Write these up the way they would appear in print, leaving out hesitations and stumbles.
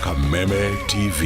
Kameme TV.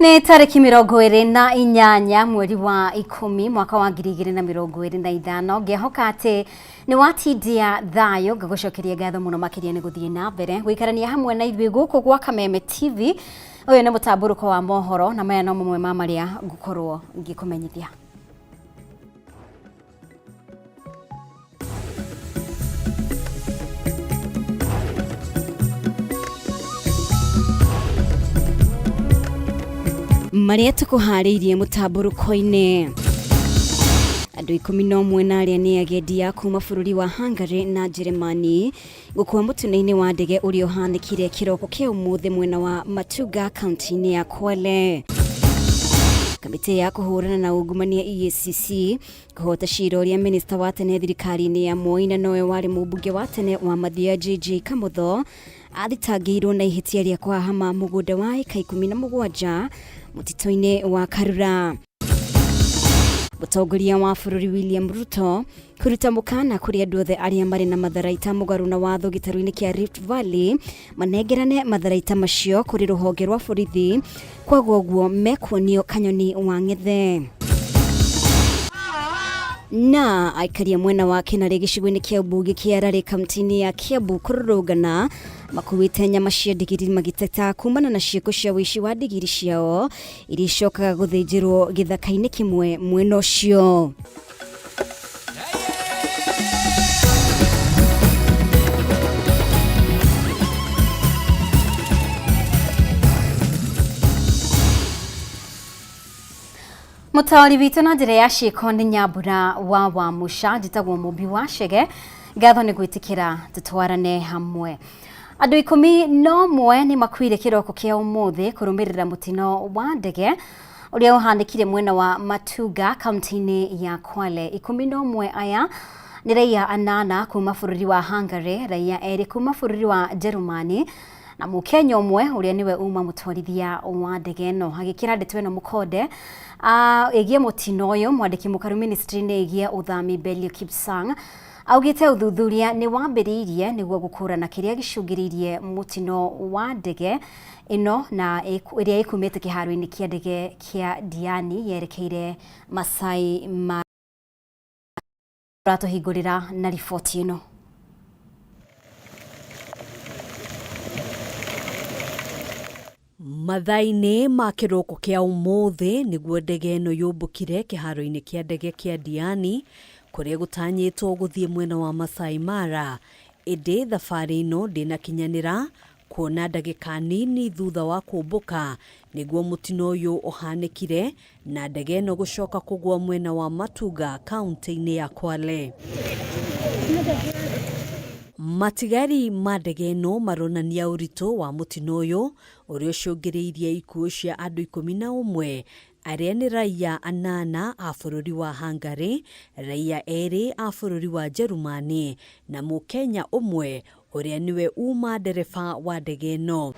Nĩ tarĩki 28 mweri wa 10 mwaka wa 2025. Ngĩhoka atĩ nĩ watindia thayũ, ngagũcokeria ngatho mũno makĩria nĩ gũthiĩ na mbere gũikarania hamwe na ithuĩ gũkũ gwa Kameme TV. Ũyũ nĩ mũtambũrũko wa mohoro na maya no mamwe ma marĩa ngũkorwo ngĩkũmenyithia. Marĩa tũkũharĩirie mũtambũrũko-inĩ: andũ 11 na arĩa nĩ agendi a kuma bũrũri wa Hungary na Njĩrĩmani gũkua mũtino-inĩ wa ndege ũrĩa ũhanĩkire kĩroko kĩa ũmũthĩ mwena wa Matuga kaunti-inĩ ya Kwale. Kamĩtĩ ya kũhũrana na ungumania EACC kũhota cira ũrĩa minista wa tene thirikari-inĩ ya Moi na nowe warĩ mũmbunge wa tene wa Mathia JJ Kamutho athitangĩirwo na ihĩtia rĩa kũhahama mũgũnda wa ĩka 17 mũtitũ-inĩ wa Karura. Mũtongoria wa bũrũri William Ruto kũruta mũkana kũrĩ andũ othe arĩa marĩ na matharaita mũgarũ na watho gĩtarũ-inĩ kĩa Rift Valley manengerane matharaita macio kũrĩ rũhonge rwa borithi, kwaga ũguo mekuonio kanyoni wa ng'ethe. Na aikaria mwena wa Kĩnarĩ gĩcigo-inĩ kĩa ũmbunge kĩa Rarĩ kaunti-inĩ ya Kiambu kũrũrũngana makuĩte nyama cia ndigiri magĩteta kumana na ciĩko cia ũici wa ndigiri ciao iria icokaga gũthĩnjĩrwo gĩthaka-inĩ kĩmwe mwena ũcio. Mũtaũri witũ na njĩra ya ciĩko nĩ Nyambura wa Wamuca, njĩtagwo Mũmbi wa Chege. Ngatho nĩ gwĩtĩkĩra tũtwarane hamwe. Andũ 11 nĩ makuire kĩroko kĩa ũmũthĩ kũrũmĩrĩra mũtino wa ndege ũrĩa ũhanĩkire mwena wa Matuga kaunti-inĩ ya Kwale. 11 aya nĩ raia 8 kuma bũrũri wa Hungary, raia 2 kuma bũrũri wa Jerumani na mũkenya ũmwe ũrĩa nĩwe uma mũtwarithia wa ndege ĩno. Agĩkĩra ndeto ĩno mũkonde ĩgiĩ mũtino ũyũ, mwandĩki mũkaru ministry-inĩ ĩgiĩ ũthami Belio Kipsang augĩte ũthuthuria nĩ wambĩrĩirie nĩguo gũkũrana kĩrĩa gĩcũngĩrĩirie mũtino wa ndege ĩno na ĩrĩa ĩkumĩte kĩharo-inĩ kĩa ndege kĩa Diani yerekeire Masai Mara. Ũratũhingũrĩra na riboti ĩno. Mathaa-inĩ ma kĩroko kĩa ũmũthĩ nĩguo ndege ĩno yũmbũkire kĩharo-inĩ kĩa ndege kĩa Diani kũrĩa gũtanyĩtwo gũthiĩ mwena wa Masai Mara, ĩndĩ thabarĩ ĩno ndĩnakinyanĩra kuona ndagĩka nini thutha wa kũmbũka nĩguo mũtino ũyũ ũhanĩkire na ndege ĩno gũcoka kũgwa mwena wa Matuga kaunti-inĩ ya Kwale. Matigari ma ndege ĩno maronania ũritũ wa mũtino ũyũ ũrĩa ũcũngĩrĩirie ikuũ cia andũ 11 arĩa nĩ raia 8 a bũrũri wa Hungary, raia 2 a bũrũri wa Jerumani na mũkenya ũmwe ũrĩa nĩwe uma ndereba wa ndege ĩno.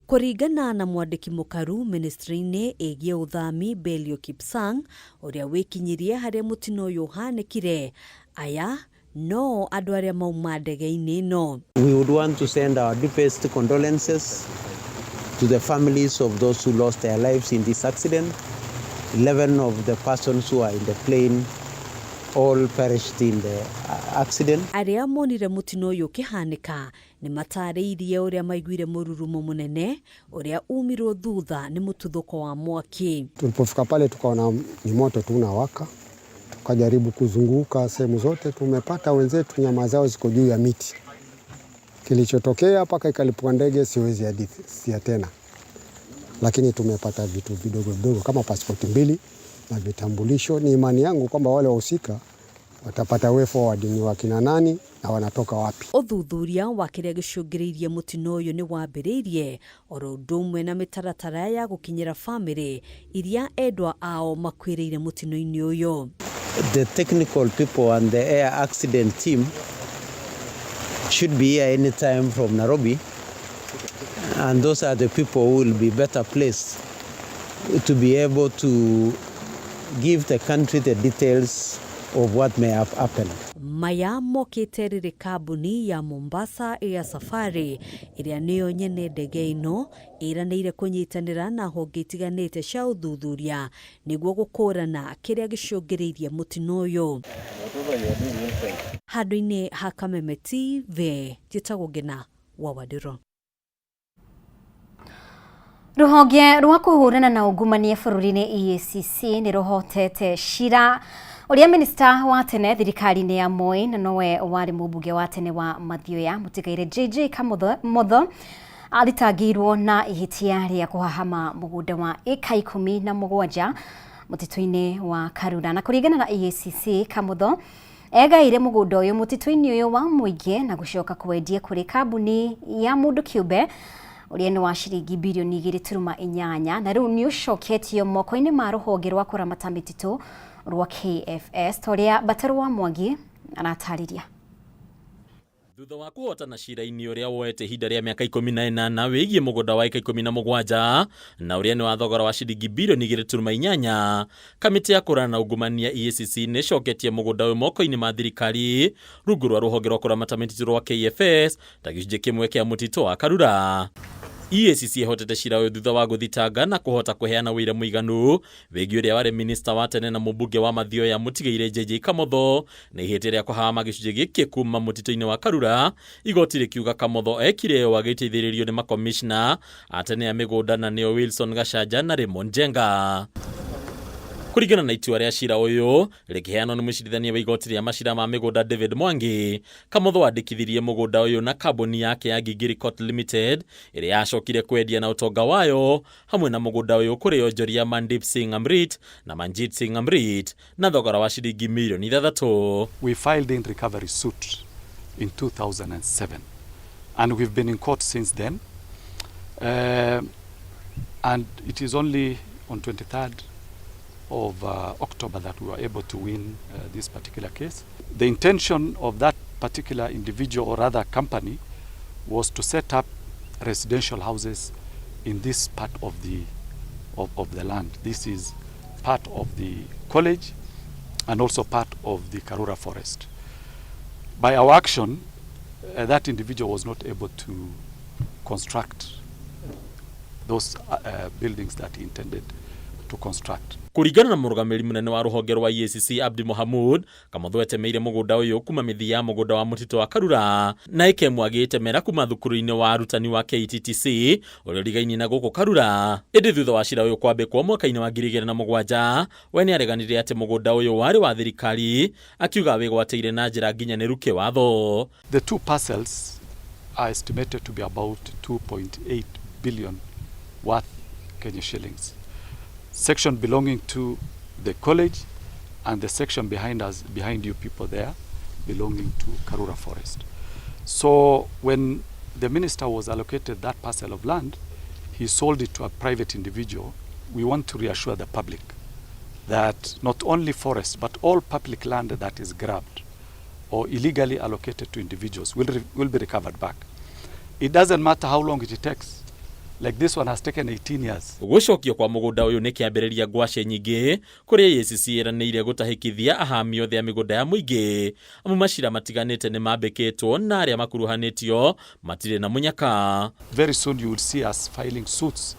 Kũringana na mwandĩki mũkaru ministry-inĩ ĩgiĩ ũthami Belio Kipsang ũrĩa wĩkinyirie harĩa mũtino ũyũ ũhanĩkire, aya no andũ arĩa mauma ndege-inĩ ĩno. We would want to send our deepest condolences to the families of those who lost their lives in this accident. 11 of the persons who are in the plane all perished in the accident. Arĩa monire mũtino ũyũ ũkĩhanĩka nĩ matarĩirie ũrĩa maiguire mũrurumo mũnene ũrĩa umirwo thutha nĩ mũtuthũko wa mwaki. Tulipofika pale tukaona ni moto tu unawaka, tukajaribu kuzunguka sehemu zote, tumepata wenzetu nyama zao ziko juu ya miti. Kilichotokea mpaka ikalipua ndege siwezi hadithia tena, lakini tumepata vitu vidogo vidogo kama pasipoti mbili na vitambulisho. Ni imani yangu kwamba wale wahusika watapata way forward ni wakina nani na wanatoka wapi. Ũthuthuria wa kĩrĩa gĩcũngĩrĩirie mũtino ũyũ nĩ wambĩrĩirie oro ũndũ ũmwe na mĩtaratara ya gũkinyĩra bamĩrĩ iria endwa ao makuĩrĩire mũtino-inĩ ũyũ. The technical people and the air accident team should be here anytime from Nairobi, and those are the people who will be better placed to be able to give the country the details of what may have happened. Maya mokĩte rĩrĩ kambuni ya Mombasa Air Safari ĩrĩa nĩyo nyene ndege ĩno ĩranĩire kũnyitanĩra na honge itiganĩte cia ũthuthuria nĩguo gũkũrana kĩrĩa gĩcũngĩrĩirie mũtino ũyũ. Handũ-inĩ ha Kameme TV, njĩtagwo Ngina wa Wandĩro. Rũhonge rwa kũhũrana na ungumania bũrũri-inĩ EACC nĩ rũhotete cira ũrĩa minista wa tene thirikari-inĩ ya Moi na nowe warĩ mũmbunge wa tene wa Mathioya mũtigaire JJ Kamotho athitangĩirwo na ihĩtia rĩa kũhahama mũgũnda wa ĩka 17 mũtitũ-inĩ wa Karura. Na kũringana na EACC, Kamotho egaire mũgũnda ũyũ mũtitũ-inĩ ũyũ wa mũingĩ na gũcoka kwendia kũrĩ kambuni ya mũndũ kĩũmbe ũrĩa nĩ wa ciringi birioni 2.8 na rĩu nĩ ũcoketio moko-inĩ ma rũhonge rwa kũramata mĩtitũ rwa KFS ta ũrĩa Mbatarũ wa Mwangi aratarĩria. Thutha wa kũhotana cira-inĩ ũrĩa woete ihinda rĩa mĩaka 18 wĩgiĩ mũgũnda wa ĩka 17 na ũrĩa nĩ wa thogora wa ciringi birioni 2.8, kamĩtĩ ya kũrana na ungumania EACC nĩ ĩcoketie mũgũnda ũyũ moko-inĩ ma thirikari rungu rwa rũhonge rwa kũramata mĩtitũ rwa KFS ta gĩcunjĩ kĩmwe kĩa mũtitũ wa Karura. EACC ĩhotete cira ũyũ thutha wa gũthitanga na kũhota kũheana ũira mũiganu wĩgiĩ ũrĩa warĩ minista wa tene na mũmbunge wa Mathioya mũtigaire JJ Kamotho na ihĩtia rĩa kũhama gĩcunjĩ gĩkĩ kuma mũtitũ-inĩ wa Karura. Igoti rĩkiuga Kamotho ekire ũũ agĩteithĩrĩrio nĩ makomishna a tene a mĩgũnda na nĩo Wilson Gachanja na Raymond Njenga. Kũringana na itua rĩa cira ũyũ rĩkĩheanwo nĩ mũcirithania wa igoti rĩa macira ma mĩgũnda David Mwangi, Kamotho andĩkithirie mũgũnda ũyũ na kambuni yake ya Gigiri Court Limited ĩrĩa yacokire kwendia na ũtonga wayo hamwe na mũgũnda ũyũ kũrĩ onjoria Mandip Singh Amrit na Manjit Singh Amrit na thogora wa ciringi mirioni 6. We filed in recovery suit in 2007 and we've been in court since then, and it is only on 23rd of October that we were able to win this particular case. The intention of that particular individual or rather company was to set up residential houses in this part of the of the land. This is part of the college and also part of the Karura forest. By our action, that individual was not able to construct those buildings that he intended to construct. Kũringana na mũrũgamĩrĩri mũnene wa rũhonge rwa EACC Abdi Mohamud, Kamotho etemeire mũgũnda ũyũ kuma mĩthia ya mũgũnda wa mũtitũ wa Karura na ĩkemwe agĩtemera kuma thukuru-inĩ wa arutani wa KTTC ũrĩa ũrigainie na gũkũ Karura. Ĩndĩ thutha wa cira ũyũ kwambĩkwo mwaka-inĩ wa 2007, we nĩareganire atĩ mũgũnda ũyũ warĩ wa thirikari, akiuga wĩgwatĩire na njĩra nginyanĩru kĩwatho. The two parcels are estimated to be about 2.8 billion worth Kenya shillings. Section belonging to the college and the section behind us, behind you people there, belonging to Karura Forest. So when the minister was allocated that parcel of land, he sold it to a private individual. We want to reassure the public that not only forests, but all public land that is grabbed or illegally allocated to individuals will be recovered back. It doesn't matter how long it takes. Like this one has taken 18 years. Gũcokio kwa mũgũnda ũyũ nĩ kĩambĩrĩria ngwacĩ nyingĩ kũrĩa EACC ĩranĩire gũtahĩkithia ahami othe a mĩgũnda ya mũingĩ, amu macira matiganĩte nĩ mambĩkĩtwo na arĩa makuruhanĩtio matirĩ na mũnyaka. Very soon you will see us filing suits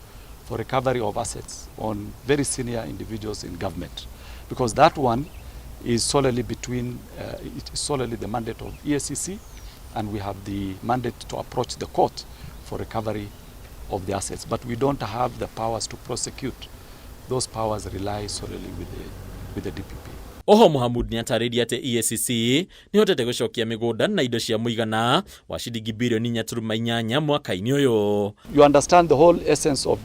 for recovery of assets on very senior individuals in government, because that one is solely between, it is solely the mandate of EACC, and we have the mandate to approach the court for recovery of the assets. But we don't have the powers to prosecute. Those powers rely solely with the DPP. Oho Mohamud nĩ atarĩirie atĩ EACC nĩhotete gũcokia mĩgũnda na indo cia mũigana wa ciringi birioni 4.8 mwaka-inĩ ũyũ. You understand the whole essence of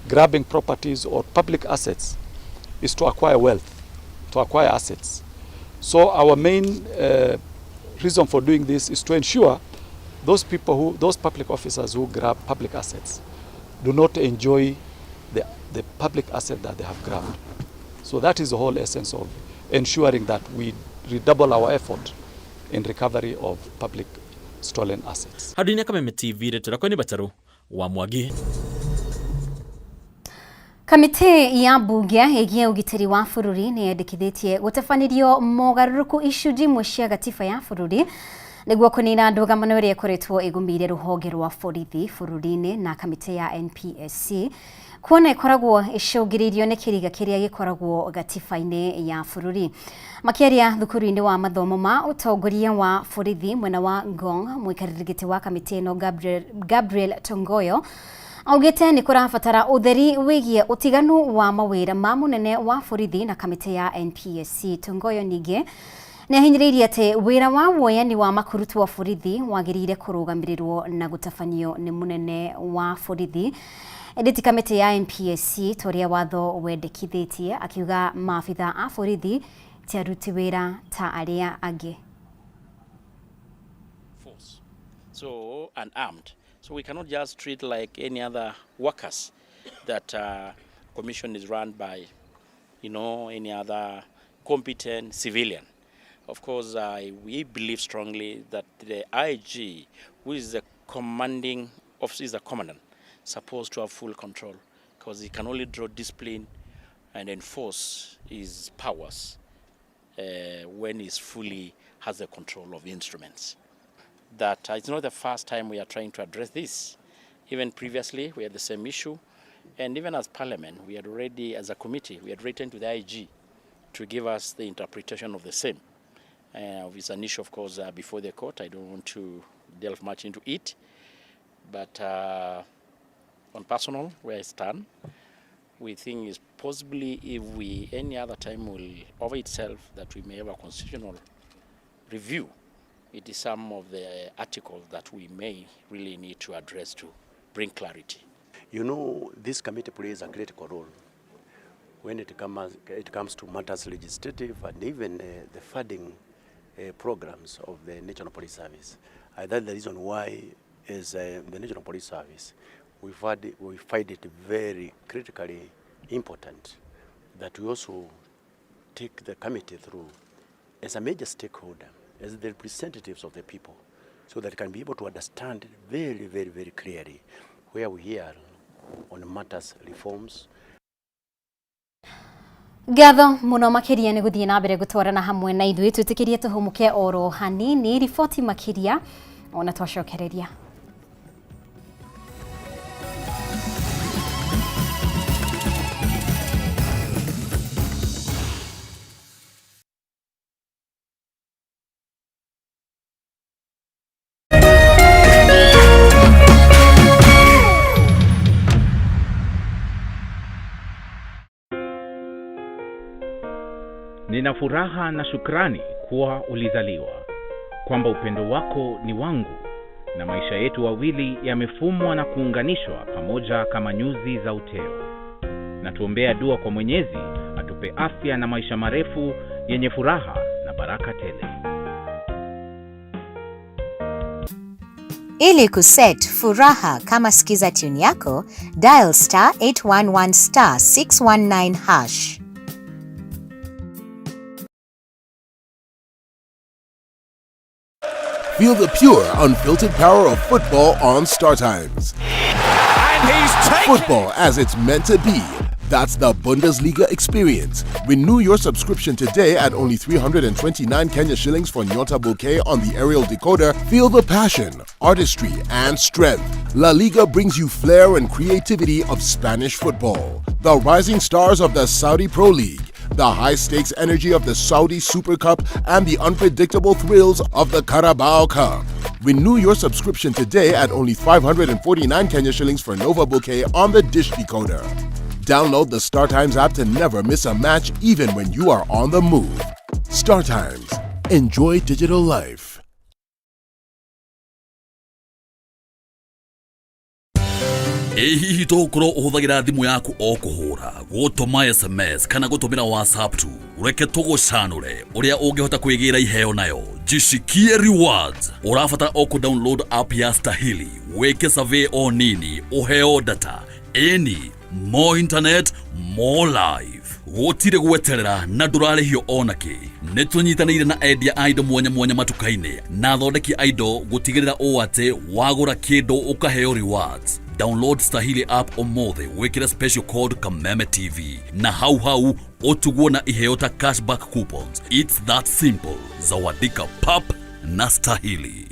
grabbing properties or public assets is to acquire wealth, to acquire assets. So our main reason for doing this is to ensure those people who, those public officers who grab public assets do not enjoy the public asset that they have grabbed. So that is the whole essence of ensuring that we redouble our effort in recovery of public stolen assets. Handũ-inĩ Kameme TV rĩtũ rakwa nĩ Bataru wa Mwangi. Kamĩtĩ ya mbunge ĩgiĩ ũgitĩri wa bũrũri nĩ yendekithĩtie gũtabanĩrio mogarũrũku icunjĩ imwe cia gatiba ya bũrũri nĩguo kũnina ndũgamano ĩrĩa ĩkoretwo ĩgũmĩire rũhonge rwa borithi bũrũri-inĩ na kamĩtĩ ya NPSC kuona ĩkoragwo ĩcũngĩrĩirio nĩ kĩriga kĩrĩa gĩkoragwo gatiba-inĩ ya bũrũri. Makĩaria thukuru-inĩ wa mathomo ma ũtongoria wa borithi mwena wa Ngong, mũikarĩri gĩtĩ wa kamĩtĩ ĩno Gabriel Tongoyo augĩte nĩ kũrabatara ũtheri wĩgiĩ ũtiganu wa mawĩra ma mũnene wa borithi na kamĩtĩ ya NPSC. Tongoyo ningĩ nĩ ahinyĩrĩirie atĩ wĩra wa woyani wa makurutu wa borithi wagĩrĩire kũrũgamĩrĩrwo na gũtabanio nĩ mũnene wa borithi ĩndĩ ti kamĩtĩ ya NPSC ta ũrĩa watho wendekithĩtie, akiuga maabitha a borithi ti aruti wĩra ta arĩa angĩ. So unarmed. So we cannot just treat like any other workers that commission is run by, you know, any other competent civilian. Of course, we believe strongly that the IG, who is the commanding officer, is the commandant, supposed to have full control, because he can only draw discipline and enforce his powers when he's fully has the control of instruments. That it's not the first time we are trying to address this. Even previously, we had the same issue. And even as Parliament, we had already, as a committee, we had written to the IG to give us the interpretation of the same. It's an issue, of course, before the court. I don't want to delve much into it. But on personal, where I stand, we think is possibly if we, any other time will over itself that we may have a constitutional review. It is some of the articles that we may really need to address to bring clarity. You know, this committee plays a critical role when it comes to matters legislative and even the funding programs of the National Police Service. That's the reason why, as the National Police Service, we find it very critically important that we also take the committee through as a major stakeholder, as the representatives of the people, so that can be able to understand very, very, very clearly where we are on matters reforms. Ngatho muno makiria ni guthie na mbere gutwarana hamwe na ithuĩ twĩtĩkĩrie tũhũmũke oro hanini riboti makiria ona twacokereria. Nina furaha na shukrani kuwa ulizaliwa, kwamba upendo wako ni wangu na maisha yetu wawili yamefumwa na kuunganishwa pamoja kama nyuzi za uteo. Na tuombea dua kwa Mwenyezi atupe afya na maisha marefu yenye furaha na baraka tele. Ili kuset furaha kama skiza tune yako, dial star 811 star 619 hash. Feel the pure, unfiltered power of football on StarTimes. And he's taken football as it's meant to be. That's the Bundesliga experience. Renew your subscription today at only 329 Kenya shillings for Nyota Bouquet on the aerial decoder. Feel the passion, artistry, and strength. La Liga brings you flair and creativity of Spanish football. The rising stars of the Saudi Pro League. the high stakes energy of the Saudi Super Cup, and the unpredictable thrills of the Carabao Cup. Renew your subscription today at only 549 Kenya shillings for Nova Bouquet on the Dish Decoder. Download the StarTimes app to never miss a match, even when you are on the move. StarTimes. Enjoy digital life. Ĩ hihi tũgũkorwo ũhũthagĩra thimũ yaku o kũhũra, gũtũma SMS kana gũtũmĩra WhatsApp tu? Reke tũgũcanũre ũrĩa ũngĩhota kwĩgĩra iheo nayo. Jishikie rewards. Ũrabatara o kũ-download app ya Stahili, wĩke survey o nini, ũheo data. Ĩni, more internet, more life. Gũtirĩ gweterera na ndũrarĩhio ona kĩ. Nĩ tũnyitanĩire na endia a indo mwanya mwanya matuka-inĩ na athondeki a indo gũtigĩrĩra ũũ atĩ wagũra kĩndũ ũkaheo rewards. Download Stahili app ũmũthĩ, wĩkĩre special code Kameme TV na hau hau ũtugwo na iheo ta cashback coupons. It's that simple. Zawadika pap na Stahili.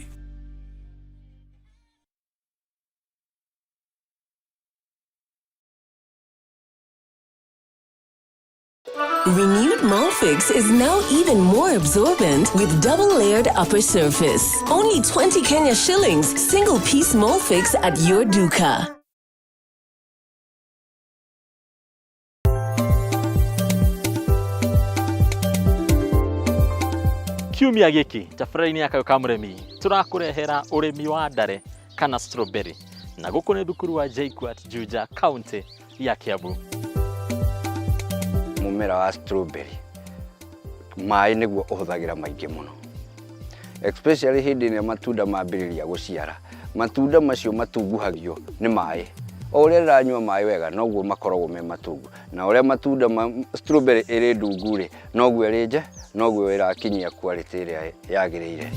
Renewed Molfix is now even more absorbent with double-layered upper surface. Only 20 Kenya shillings, single-piece Molfix at your duka. Kiumia gĩkĩ tabarĩra-inĩ ya Kayũ ka Mũrĩmi tũrakũrehera ũrĩmi wa ndare kana strawberry, na gũkũ nĩ thukuru wa JKUAT, Juja, kaunti ya Kiambu. Mũmera wa strawberry, maĩ nĩguo ũhũthagĩra maingĩ mũno, especially hĩndĩ ĩrĩa matunda mambĩrĩria gũciara. Matunda macio matunguhagio nĩ maĩ. O ũrĩa rĩranyua maĩ wega, noguo makoragwo me matungu, na ũrĩa matunda ma strawberry ĩrĩ ndungu rĩ, noguo ĩrĩ nje, noguo ĩrakinyia quality ĩrĩa yagĩrĩire.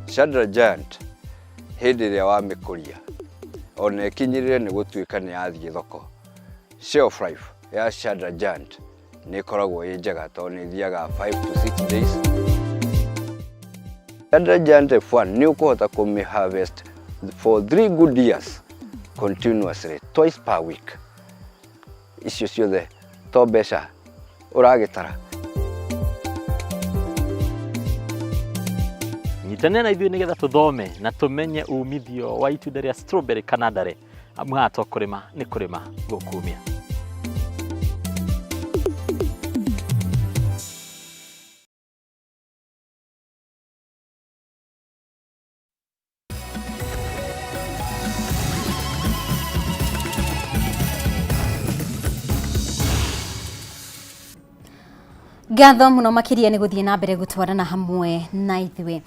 Chandra Giant, hĩndĩ ĩrĩa wamĩkũria ona ĩkinyĩrĩre nĩ gũtuĩka nĩ yathiĩ thoko, shelf life ya Chandra Giant nĩ ĩkoragwo ĩ njega tondũ nĩ ĩthiaga 5 to 6 days. Chandra Giant F1 nĩ ũkũhota kũmĩ harvest for 3 good years continuously, twice per week. Icio ciothe to mbeca ũragĩtara. Nyitanĩra na ithuĩ nĩgetha tũthome na tũmenye umithio wa itunda rĩa strawberry kana ndare, amu haha to kũrĩma nĩ kũrĩma gũkumia. Ngatho mũno makĩria nĩ gũthiĩ na mbere gũtwarana hamwe na ithuĩ.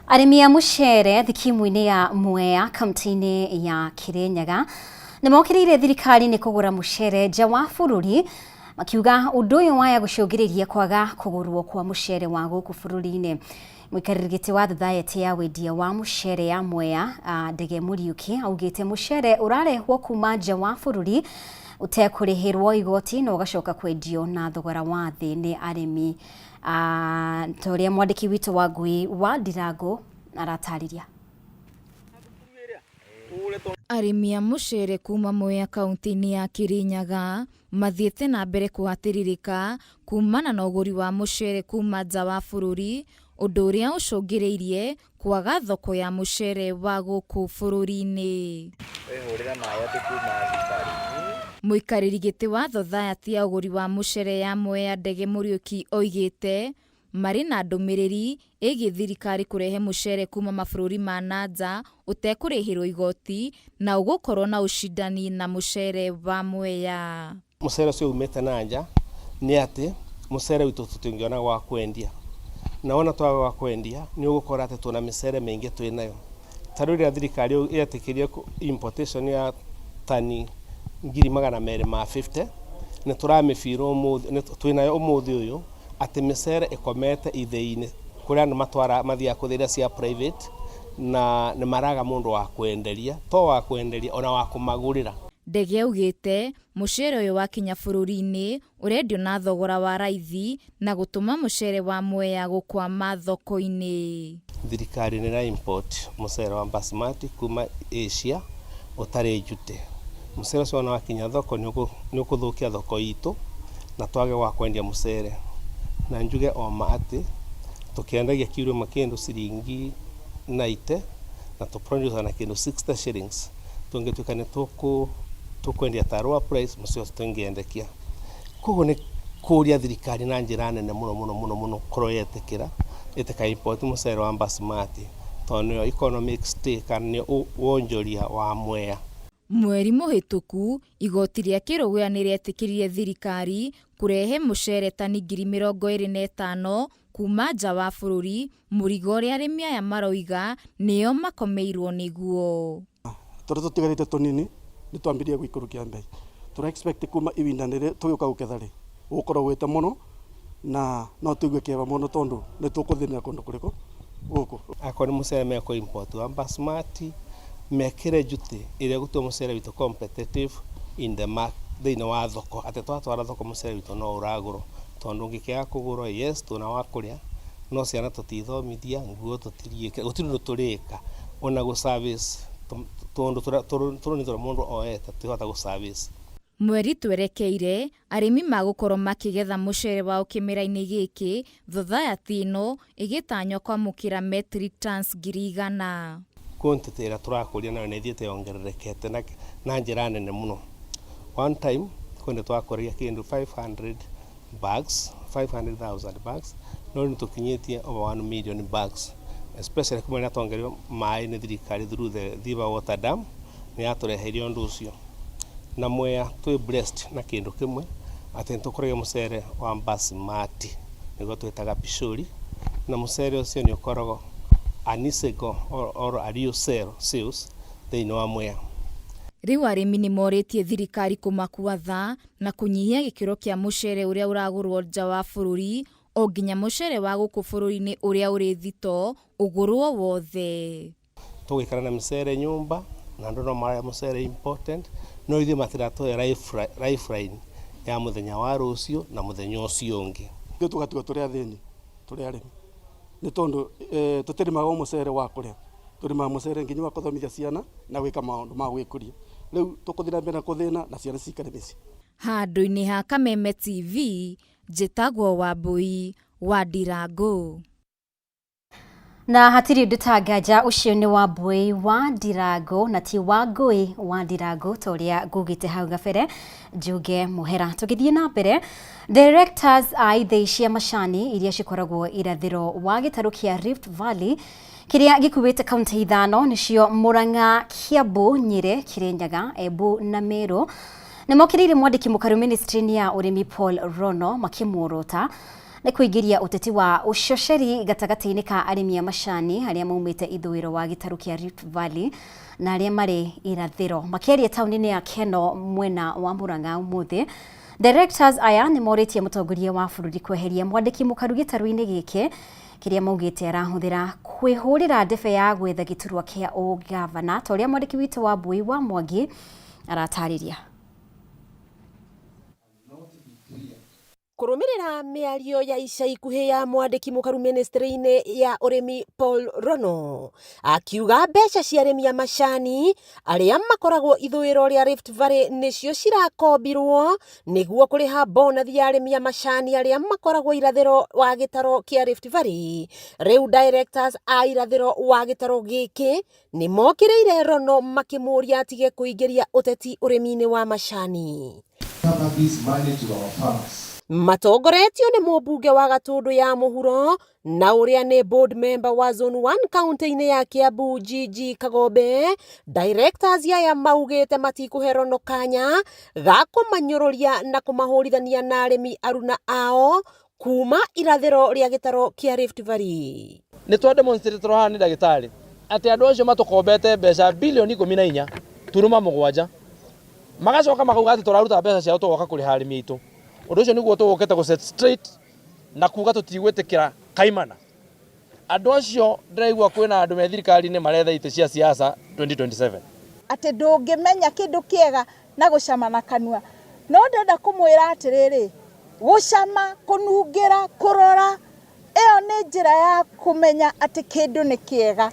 Arĩmi a mũcere thikimu-inĩ ya Mwea, kaunti-inĩ ya Kirinyaga, nĩ mokĩrĩire thirikari nĩ kũgũra mũcere nja wa bũrũri, makiuga ũndũ ũyũ waya gũcũngĩrĩria kwaga kũgũrwo kwa mũcere wa gũkũ bũrũri-inĩ. Mũikarĩri gĩtĩ wa thothaĩtĩ ya wendia wa mũcere ya Mwea, Ndege Mũriũki, augĩte mũcere ũrarehwo kuma nja wa bũrũri ũtekũrĩhĩrwo igoti na ũgacoka kwendio na thogora wa thĩ nĩ arĩmi, ta ũrĩa mwandĩki witũ wa Ngui wa Ndirango aratarĩria. Arĩmi a mũcere kuma Mwea, kaunti-inĩ ya Kirinyaga, mathiĩte na mbere kũhatĩrĩrĩka kumana na ũgũri wa mũcere kuma nja wa bũrũri, ũndũ ũrĩa ũcũngĩrĩirie kwaga thoko ya mũcere wa gũkũ bũrũri-inĩ. Mũikarĩri gĩtĩ wa thothaĩtĩ ya ũgũri wa mũcere ya Mwea, Ndege Mũriũki, oigĩte marĩ na ndũmĩrĩri ĩgiĩ thirikari kũrehe mũcere kuma mabũrũri ma na nja ũtekũrĩhĩrwo igoti na ũgũkorwo na ũcindani na mũcere wa Mwea. Mũcere ũcio umĩte na nja nĩ atĩ mũcere witũ tũtingĩona gwa kwendia, na wona twaga gwa kwendia, nĩ ũgũkora atĩ twĩna mĩcere mĩingĩ twĩnayo. Ta rĩu rĩrĩa thirikari yetĩkĩrie importation ya tani 250,000, nĩ tũramĩbira ũmũthĩ twĩnayo ũmũthĩ ũyũ atĩ mĩcere ĩkomete ithĩi-inĩ kũrĩa andũ matwara mathiaga kũthĩra cia private, na nĩ maraga mũndũ wa kwenderia, to wa kwenderia, ona wa kũmagũrĩra. Ndege augĩte mũcere ũyũ wakinya bũrũri-inĩ ũrendio na thogora wa raithi na gũtũma mũcere wa Mwea gũkwama thoko-inĩ. Thirikari nĩ ĩra import mũcere wa basmati kuma Asia ũtarĩ duty. Mũcere ũcio wona wakinya thoko, nĩ ũkũthũkia thoko itũ, Na twage gwa kwendia mucere na njuge oma ati tukiendagia kiro ĩmwe kĩndũ ciringi 90 na tũproduce na kĩndũ 60 shillings, tũngĩtuĩka nĩ tũkwendia ta lower price, mũcere ũcio tũngĩendekia. Koguo nĩ kũria thirikari na njĩra nene mũno mũno mũno mũno korwo yetĩkĩra ĩtĩka import mũcere wa basmati, tondũ nĩyo economic stake kana nĩyo wonjoria wa Mwea. Mweri mũhĩtũku igoti rĩa Kĩrũgũya nĩ rĩetĩkĩririe thirikari kũrehe mũcere tani 25,000 kuma nja wa bũrũri, mũrigo ũrĩa arĩmi aya maroiga nĩo makomeirwo nĩguo. Tũrĩa tũtigarĩte tũnini nĩ twambirie gũikũrũkia mbei. Tũra expect kuma ihinda rĩrĩ tũgĩũka gũketha rĩ, gũgũkorwo gwĩte mũno na no tũigue kĩeva mũno tondũ nĩ tũkũthĩnĩra kũndũ kũrĩkũ gũkũ. Akorwo nĩ mũcere mekũ import wa basmati, mekĩre duty ĩrĩa ĩgũtua mũcere witũ competitive in the market, thĩinĩ wa thoko, atĩ twatwara thoko mũcere witũ no ũragũrwo, tondũ ũngĩkĩaga kũgũrwo, yes, twĩna wa kũrĩa, no ciana tũtithomithia, nguo tũtiriĩkĩra, gũtirĩ ũndũ tũrĩka ona gũ service tũndũ tũrũni tũrĩa mũndũ oete tũtihota gũ service. Mweri twerekeire arĩmi magũkorwo makĩgetha mũcere wao kĩmera-inĩ gĩkĩ, thothayathi ĩno ĩgĩtanywo kwamũkĩra metric tons 100,000. Quantity ĩrĩa tũrakũria nayo nĩ ĩthiĩte yongererekete na njĩra nene mũno. One time kwenda twakũragia kĩndũ 500 bags, 500,000 bags, no rĩu tũkinyĩtie over 1 million bags, especially kuma rĩrĩa twongereirwo maĩ nĩ thirikari through the Thiba Water Dam, nĩ yatũreheire ũndũ ũcio. Na Mwea twĩ blessed na kĩndũ kĩmwe atĩ nĩ tũkũragia mũcere wa basmati, nĩguo twĩtaga pishori, na mũcere ũcio nĩ ũkoragwo anisego or a real sales thĩinĩ wa Mwea. Rĩu arĩmi nĩ morĩtie thirikari kũmakua tha na kũnyihia gĩkĩro kĩa mũcere ũrĩa ũragũrwo nja wa bũrũri, o nginya mũcere wa gũkũ bũrũri-inĩ ũrĩa ũrĩ thito ũgũrwo wothe. Tũgũikara na mĩcere nyũmba na andũ no marĩa mũcere important, no ithuĩ matiratũhe lifeline ya mũthenya wa rũciũ na mũthenya ũcio ũngĩ. Ithuĩ tũgatigwo tũrĩ athĩni, tũrĩ arĩmi, nĩ tondũ tũtĩrĩmaga mũcere wa kũrĩa, tũrĩmaga mũcere nginya wa kũthomithia ciana na gwĩka maũndũ ma gwĩkũria. Rĩu tũkũthiĩ na mbere na kũthĩna na ciana cikare mĩciĩ. Handũ-inĩ ha Kameme TV, njĩtagwo Wambui wa Ndirangu. Na hatirĩ ũndũ ta nganja, ũcio nĩ Wambui wa Ndirangu na ti Wangũi wa Ndirangu ta ũrĩa ngugĩte hau gabere. Njuge mũhera. Tũgĩthiĩ na mbere, directors a ithĩi cia macani iria cikoragwo irathĩro wa gĩtarũ kĩa Rift Valley kĩrĩa gĩkuĩte kaunti ithano, nĩcio Murang'a, Kiambu, Nyĩrĩ, Kirinyaga, Embu na Meru, nĩ mokĩrĩire mwandĩki mũkaru ministry-inĩ ya ũrĩmi Paul Rono, makĩmuorota nĩ kũingĩria ũteti wa ũcoceri gatagatĩ-inĩ ka arĩmi a macani arĩa maumĩte ithũĩro wa gĩtarũ kĩa Rift Valley na arĩa marĩ irathĩro. Makĩaria taũni-inĩ ya Keno mwena wa Murang'a ũmũthĩ, directors aya nĩ morĩtie mũtongoria wa bũrũri kweheria mwandĩki mũkaru gĩtarũ-inĩ gĩkĩ kĩrĩa maugĩte arahũthĩra kwĩhũrĩra ndebe ya gwetha gĩturwa kĩa ũgavana, ta ũrĩa mwandĩki witũ wa Mbui wa Mwangi aratarĩria. Kũrũmĩrĩra mĩario ya ica ikuhĩ ya mwandĩki mũkaru ministry-inĩ ya ũrĩmi Paul Rono, akiuga mbeca cia arĩmi a macani arĩa makoragwo ithũĩro rĩa Rift Valley nĩcio cirakombirwo nĩguo kũrĩha bonathi ya arĩmi a macani arĩa makoragwo irathĩro wa gĩtaro kĩa Rift Valley. Rĩu directors a irathĩro wa gĩtaro gĩkĩ nĩ mokĩrĩire Rono makĩmũria atige kũingĩria ũteti ũrĩmi-inĩ wa macani. Matongoretio nĩ mũmbunge wa Gatũndũ ya mũhuro na ũrĩa nĩ board member wa Zone 1 kaunti-inĩ ya Kiambu GG Kagombe, directors aya maugĩte matikũhe Rono kanya ga kũmanyũrũria na kũmahũrithania na arĩmi aruna ao kuma irathĩro rĩa gĩtaro kĩa Rift Valley. Nĩ twa demonstrate haha nĩ ndagĩtarĩ atĩ andũ acio matũkombete mbeca 14.7 bilioni, magacoka makauga atĩ tũraruta mbeca ciao tũgoka kũrĩha arĩmi aitũ. Ũndũ ũcio nĩguo tũgũkĩte gũ set straight na kuga tũtigwĩtĩkĩra kaimana. Andũ acio ndĩraigua kwĩna andũ me thirikari-inĩ maretha itĩ cia siasa 2027. Atĩ ndũngĩmenya kĩndũ kĩega na gũcama na kanua, no ndĩrenda kũmwĩra atĩrĩrĩ, gũcama, kũnungĩra, kũrora, ĩyo nĩ njĩra ya kũmenya atĩ kĩndũ nĩ kĩega.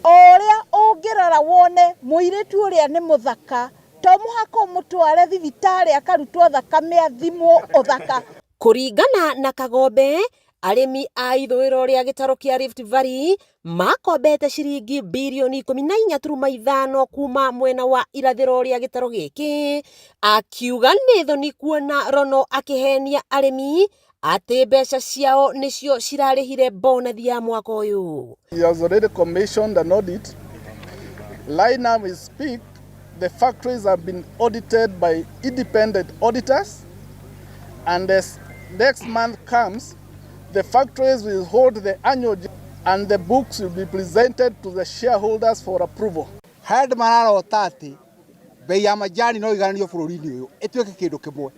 O ũrĩa ũngĩrora wone mũirĩtu ũrĩa nĩ mũthaka, To mũhaka ũmũtware thibitarĩ akarutwo thakame athimwo ũthaka. Kũringana na Kagombe, arĩmi a ithũĩro rĩa gĩtarũ kĩa Rift Valley makombete ciringi birioni 14.5 kuma mwena wa irathĩro rĩa gĩtarũ gĩkĩ, akiuga nĩ thoni kuona Rono akĩhenia arĩmi atĩ mbeca ciao nĩcio cirarĩhire bonathi ya mwaka ũyũ. He has already commissioned an audit. Right now we speak, the factories have been audited by independent auditors, and as next month comes, the factories will hold the annual and the books will be presented to the shareholders for approval. Harĩa andũ mararota atĩ bei ya majani no igananio bũrũri-inĩ ũyũ ĩtuĩke kĩndũ kĩmwe.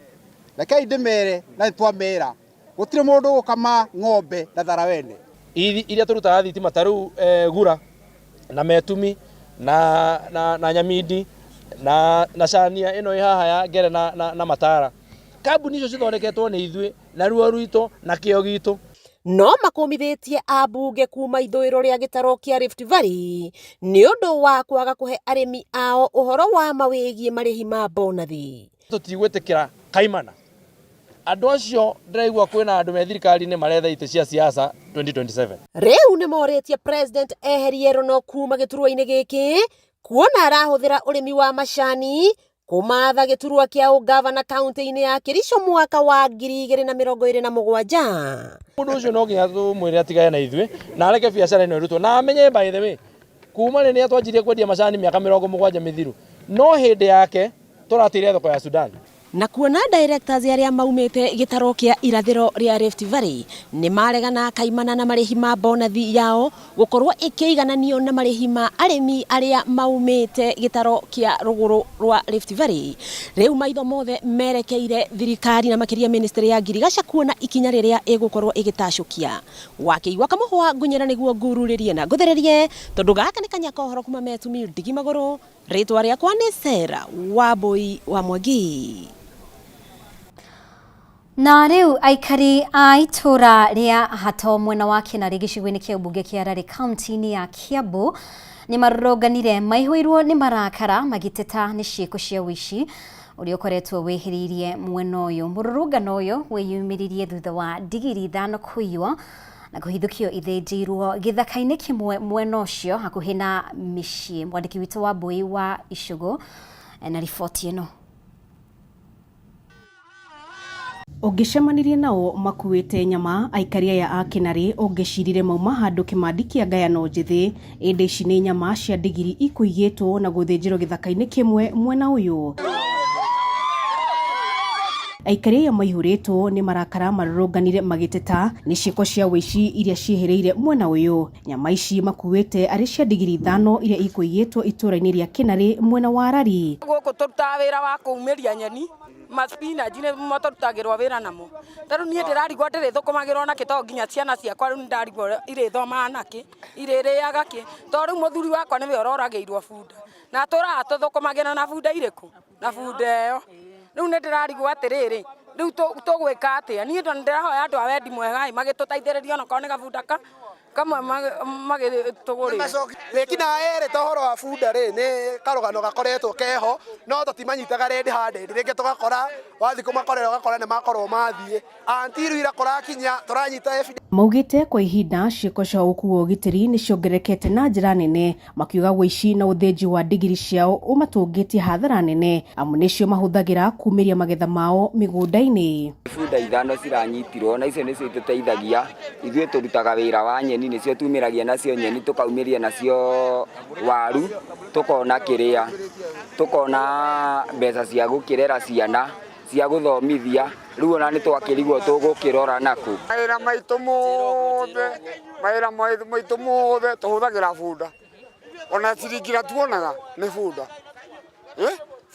Rekei ndĩmere na nĩtwamera gũtirĩ mũndũ ũgũkama ng'ombe na tharawene. Iria tũrutaga thitima ta rĩu Gura na Metumi na, na, na Nyamindi na, na Cania ĩno ĩ haha ya Ngere na, na, na Matara. Kambuni icio cithondeketwo nĩ ithuĩ na ruo rwitũ na kĩo gitũ. No makũmithĩtie ambunge kuma ithũĩro rĩa gĩtarũ kĩa Rift Valley nĩ ũndũ wa kwaga kũhe arĩmi ao ũhoro wa ma wĩgiĩ marĩhi ma bonathi. Tũtigwĩtĩkĩra kaimana. Andũ acio ndĩraigua kwĩna andũ me thirikari-inĩ maretha itĩ cia siasa 2027. Rĩu nĩ morĩtie President eherie Rono kuma gĩturwa-inĩ gĩkĩ kuona arahũthĩra ũrĩmi wa macani kũmatha gĩturwa kĩa ũgavana kaunti-inĩ ya Kericho mwaka wa 2027. Mũndũ ũcio no nginya tũmwĩre atigane na ithuĩ na areke biacara ĩno ĩrutwo na amenye by the way kuma rĩrĩa twanjirie kwendia macani mĩaka 70 mĩthiru no hĩndĩ yake tũrateire thoko ya Sudan. Na kuona directors arĩa maumĩte gĩtarũ kĩa irathĩro rĩa Rift Valley nĩ maregana kaimana na marĩhi ma bonathi yao gũkorwo ĩkĩigananio na marĩhi ma arĩmi arĩa maumĩte gĩtarũ kĩa rũgũrũ rwa Rift Valley. Rĩu maitho mothe merekeire thirikari na makĩria ministry ya ngirigaca kuona ikinya rĩrĩa ĩgũkorwo ĩgĩtacũkia. Wakĩigua kamũhwa ngunyĩra nĩguo ngururĩrie na ngũthĩrĩrie tondũ gaka nĩ kanya ka ũhoro kuma Metumi ndigi magũrũ. Rĩtwa rĩakwa nĩ Sarah Wambui wa Mwangi. Na rĩu aikari a itũra rĩa Hato mwena wa Kĩnarĩ gĩcigo-inĩ kĩa ũmbunge kĩa Rari kaunti-inĩ ya Kiambu nĩ marũrũnganire maihũirwo nĩ marakara magĩteta nĩ ciĩko cia ũici ũrĩa ũkoretwo wĩhĩrĩirie mwena ũyũ. Mũrũrũngano ũyũ wĩyumĩririe thutha wa ndigiri 5 kũiywo na kũhithũkio ithĩnjĩirwo gĩthaka-inĩ kĩmwe mwena ũcio hakuhĩ na mĩciĩ. Mwandĩki witũ wa Mbui wa Icũgũ na riboti ĩno. Ũngĩcemanirie nao makuĩte nyama aikari aya a Kĩnarĩ ũngĩcirire mauma handũ kĩmandi kĩa ngayano njĩthĩ ĩndĩ ici nĩ nyama cia ndigiri ikũigĩtwo na gũthĩnjĩrwo gĩthaka-inĩ kĩmwe mwena ũyũ. Aikari aya maihũrĩtwo nĩ marakara marũrũnganire magĩteta nĩ ciĩko cia ũici iria ciĩhĩrĩire mwena ũyũ. Nyama ici makuĩte arĩ cia ndigiri 5 iria ikũigĩtwo itũũra-inĩ rĩa Kĩnarĩ mwena wa Rari. Gũkũ tũrutaga wĩra wa kũumĩria nyeni, maspinach nĩmo tũrutagĩrwo wĩra namo. Ta rĩu niĩ ndĩrarigwo ndĩrĩthũkũmagĩrwo nakĩ tondũ nginya ciana ciakwa rĩu nĩndarigwo irĩthomaga nakĩ, irĩrĩaga kĩ. Tondũ rĩu mũthuri wakwa nĩwe ũroragĩirwo bunda. Na tũraga tũthũkũmagĩra na bunda irĩkũ? Na bunda ĩyo. Rĩu nĩ ndĩrarigwo atĩrĩrĩ, rĩu tũgwĩka atĩa? Niĩ ndĩrahoya andũ a wendi mwega ĩ, magĩtũteithĩrĩrie onokorwo nĩ gabunda kamwe magĩtũgũrĩre. Wĩkinaĩ rĩ, ta ũhoro wa bunda rĩ, nĩ karũgano gakoretwo keho, no tũtimanyitaga red handed, rĩngĩ tũgakora wathiĩ kũmakorera ũgakora nĩ makorwo mathiĩ. Until ira kũrakinya tũranyita evidence. Maugĩte kwa ihinda ciĩko cia ũkuo wa ũgitĩri nĩ ciongererekete na njĩra nene, makiuga ũici na ũthĩnji wa ndigiri ciao ũmatũngĩtie hathara nene amu nĩcio mahũthagĩra kumĩria magetha mao mĩgũnda-inĩ. Bunda 5 ciranyitirwo na icio nĩcio itũteithagia ithuĩ tũrutaga wĩra wa nyeni, nĩcio tumĩragia nacio nyeni tũkaumĩria nacio waru tũkona kĩrĩa tũkona mbeca cia gũkĩrera ciana cia gũthomithia rĩu ona nĩ twakĩrigwo tũgũkĩrora nakũ. Mawĩra maitũ mothe, mawĩra maitũ mothe tũhũthagĩra bunda, ona ciringi ĩrĩa tuonaga nĩ bunda.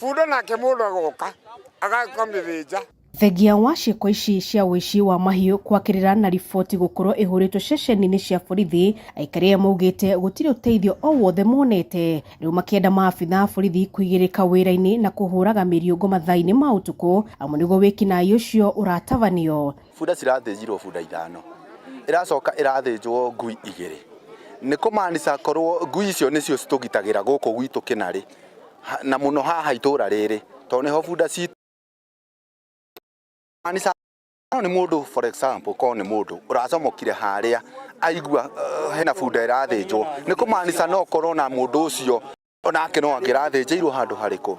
Bunda nake mũndũ agoka akamĩthĩnja. Thengia wa ciĩko ici cia ũici wa mahiũ kwakĩrĩra na riboti gũkorwo ĩhũrĩtwo ceceni-inĩ cia borithi, aikari aya maugĩte gũtirĩ ũteithio o wothe monete. Rĩu makĩenda maabitha a borithi kũigĩrĩka wĩra-inĩ na kũhũraga mĩriũngũ mathaa-inĩ ma ũtukũ amu nĩguo wĩkinaĩ ũcio ũratabanio. Bunda cirathĩnjirwo bunda 5, ĩracoka ĩrathĩnjwo ngui 2. Nĩ kũmaanisha korwo ngui icio nĩcio citũgitagĩra gũkũ gwitũ Kĩnarĩ. Na mũno haha itũra rĩrĩ tondũ nĩho bunda citũ Kanisa no nĩ mũndũ, for example, korwo nĩ mũndũ ũracomokire harĩa aigua hena bunda ĩrathĩnjwo, nĩ kũmaanica no korwo na mũndũ ũcio onake no angĩrathĩnjĩirwo handũ harĩkũ.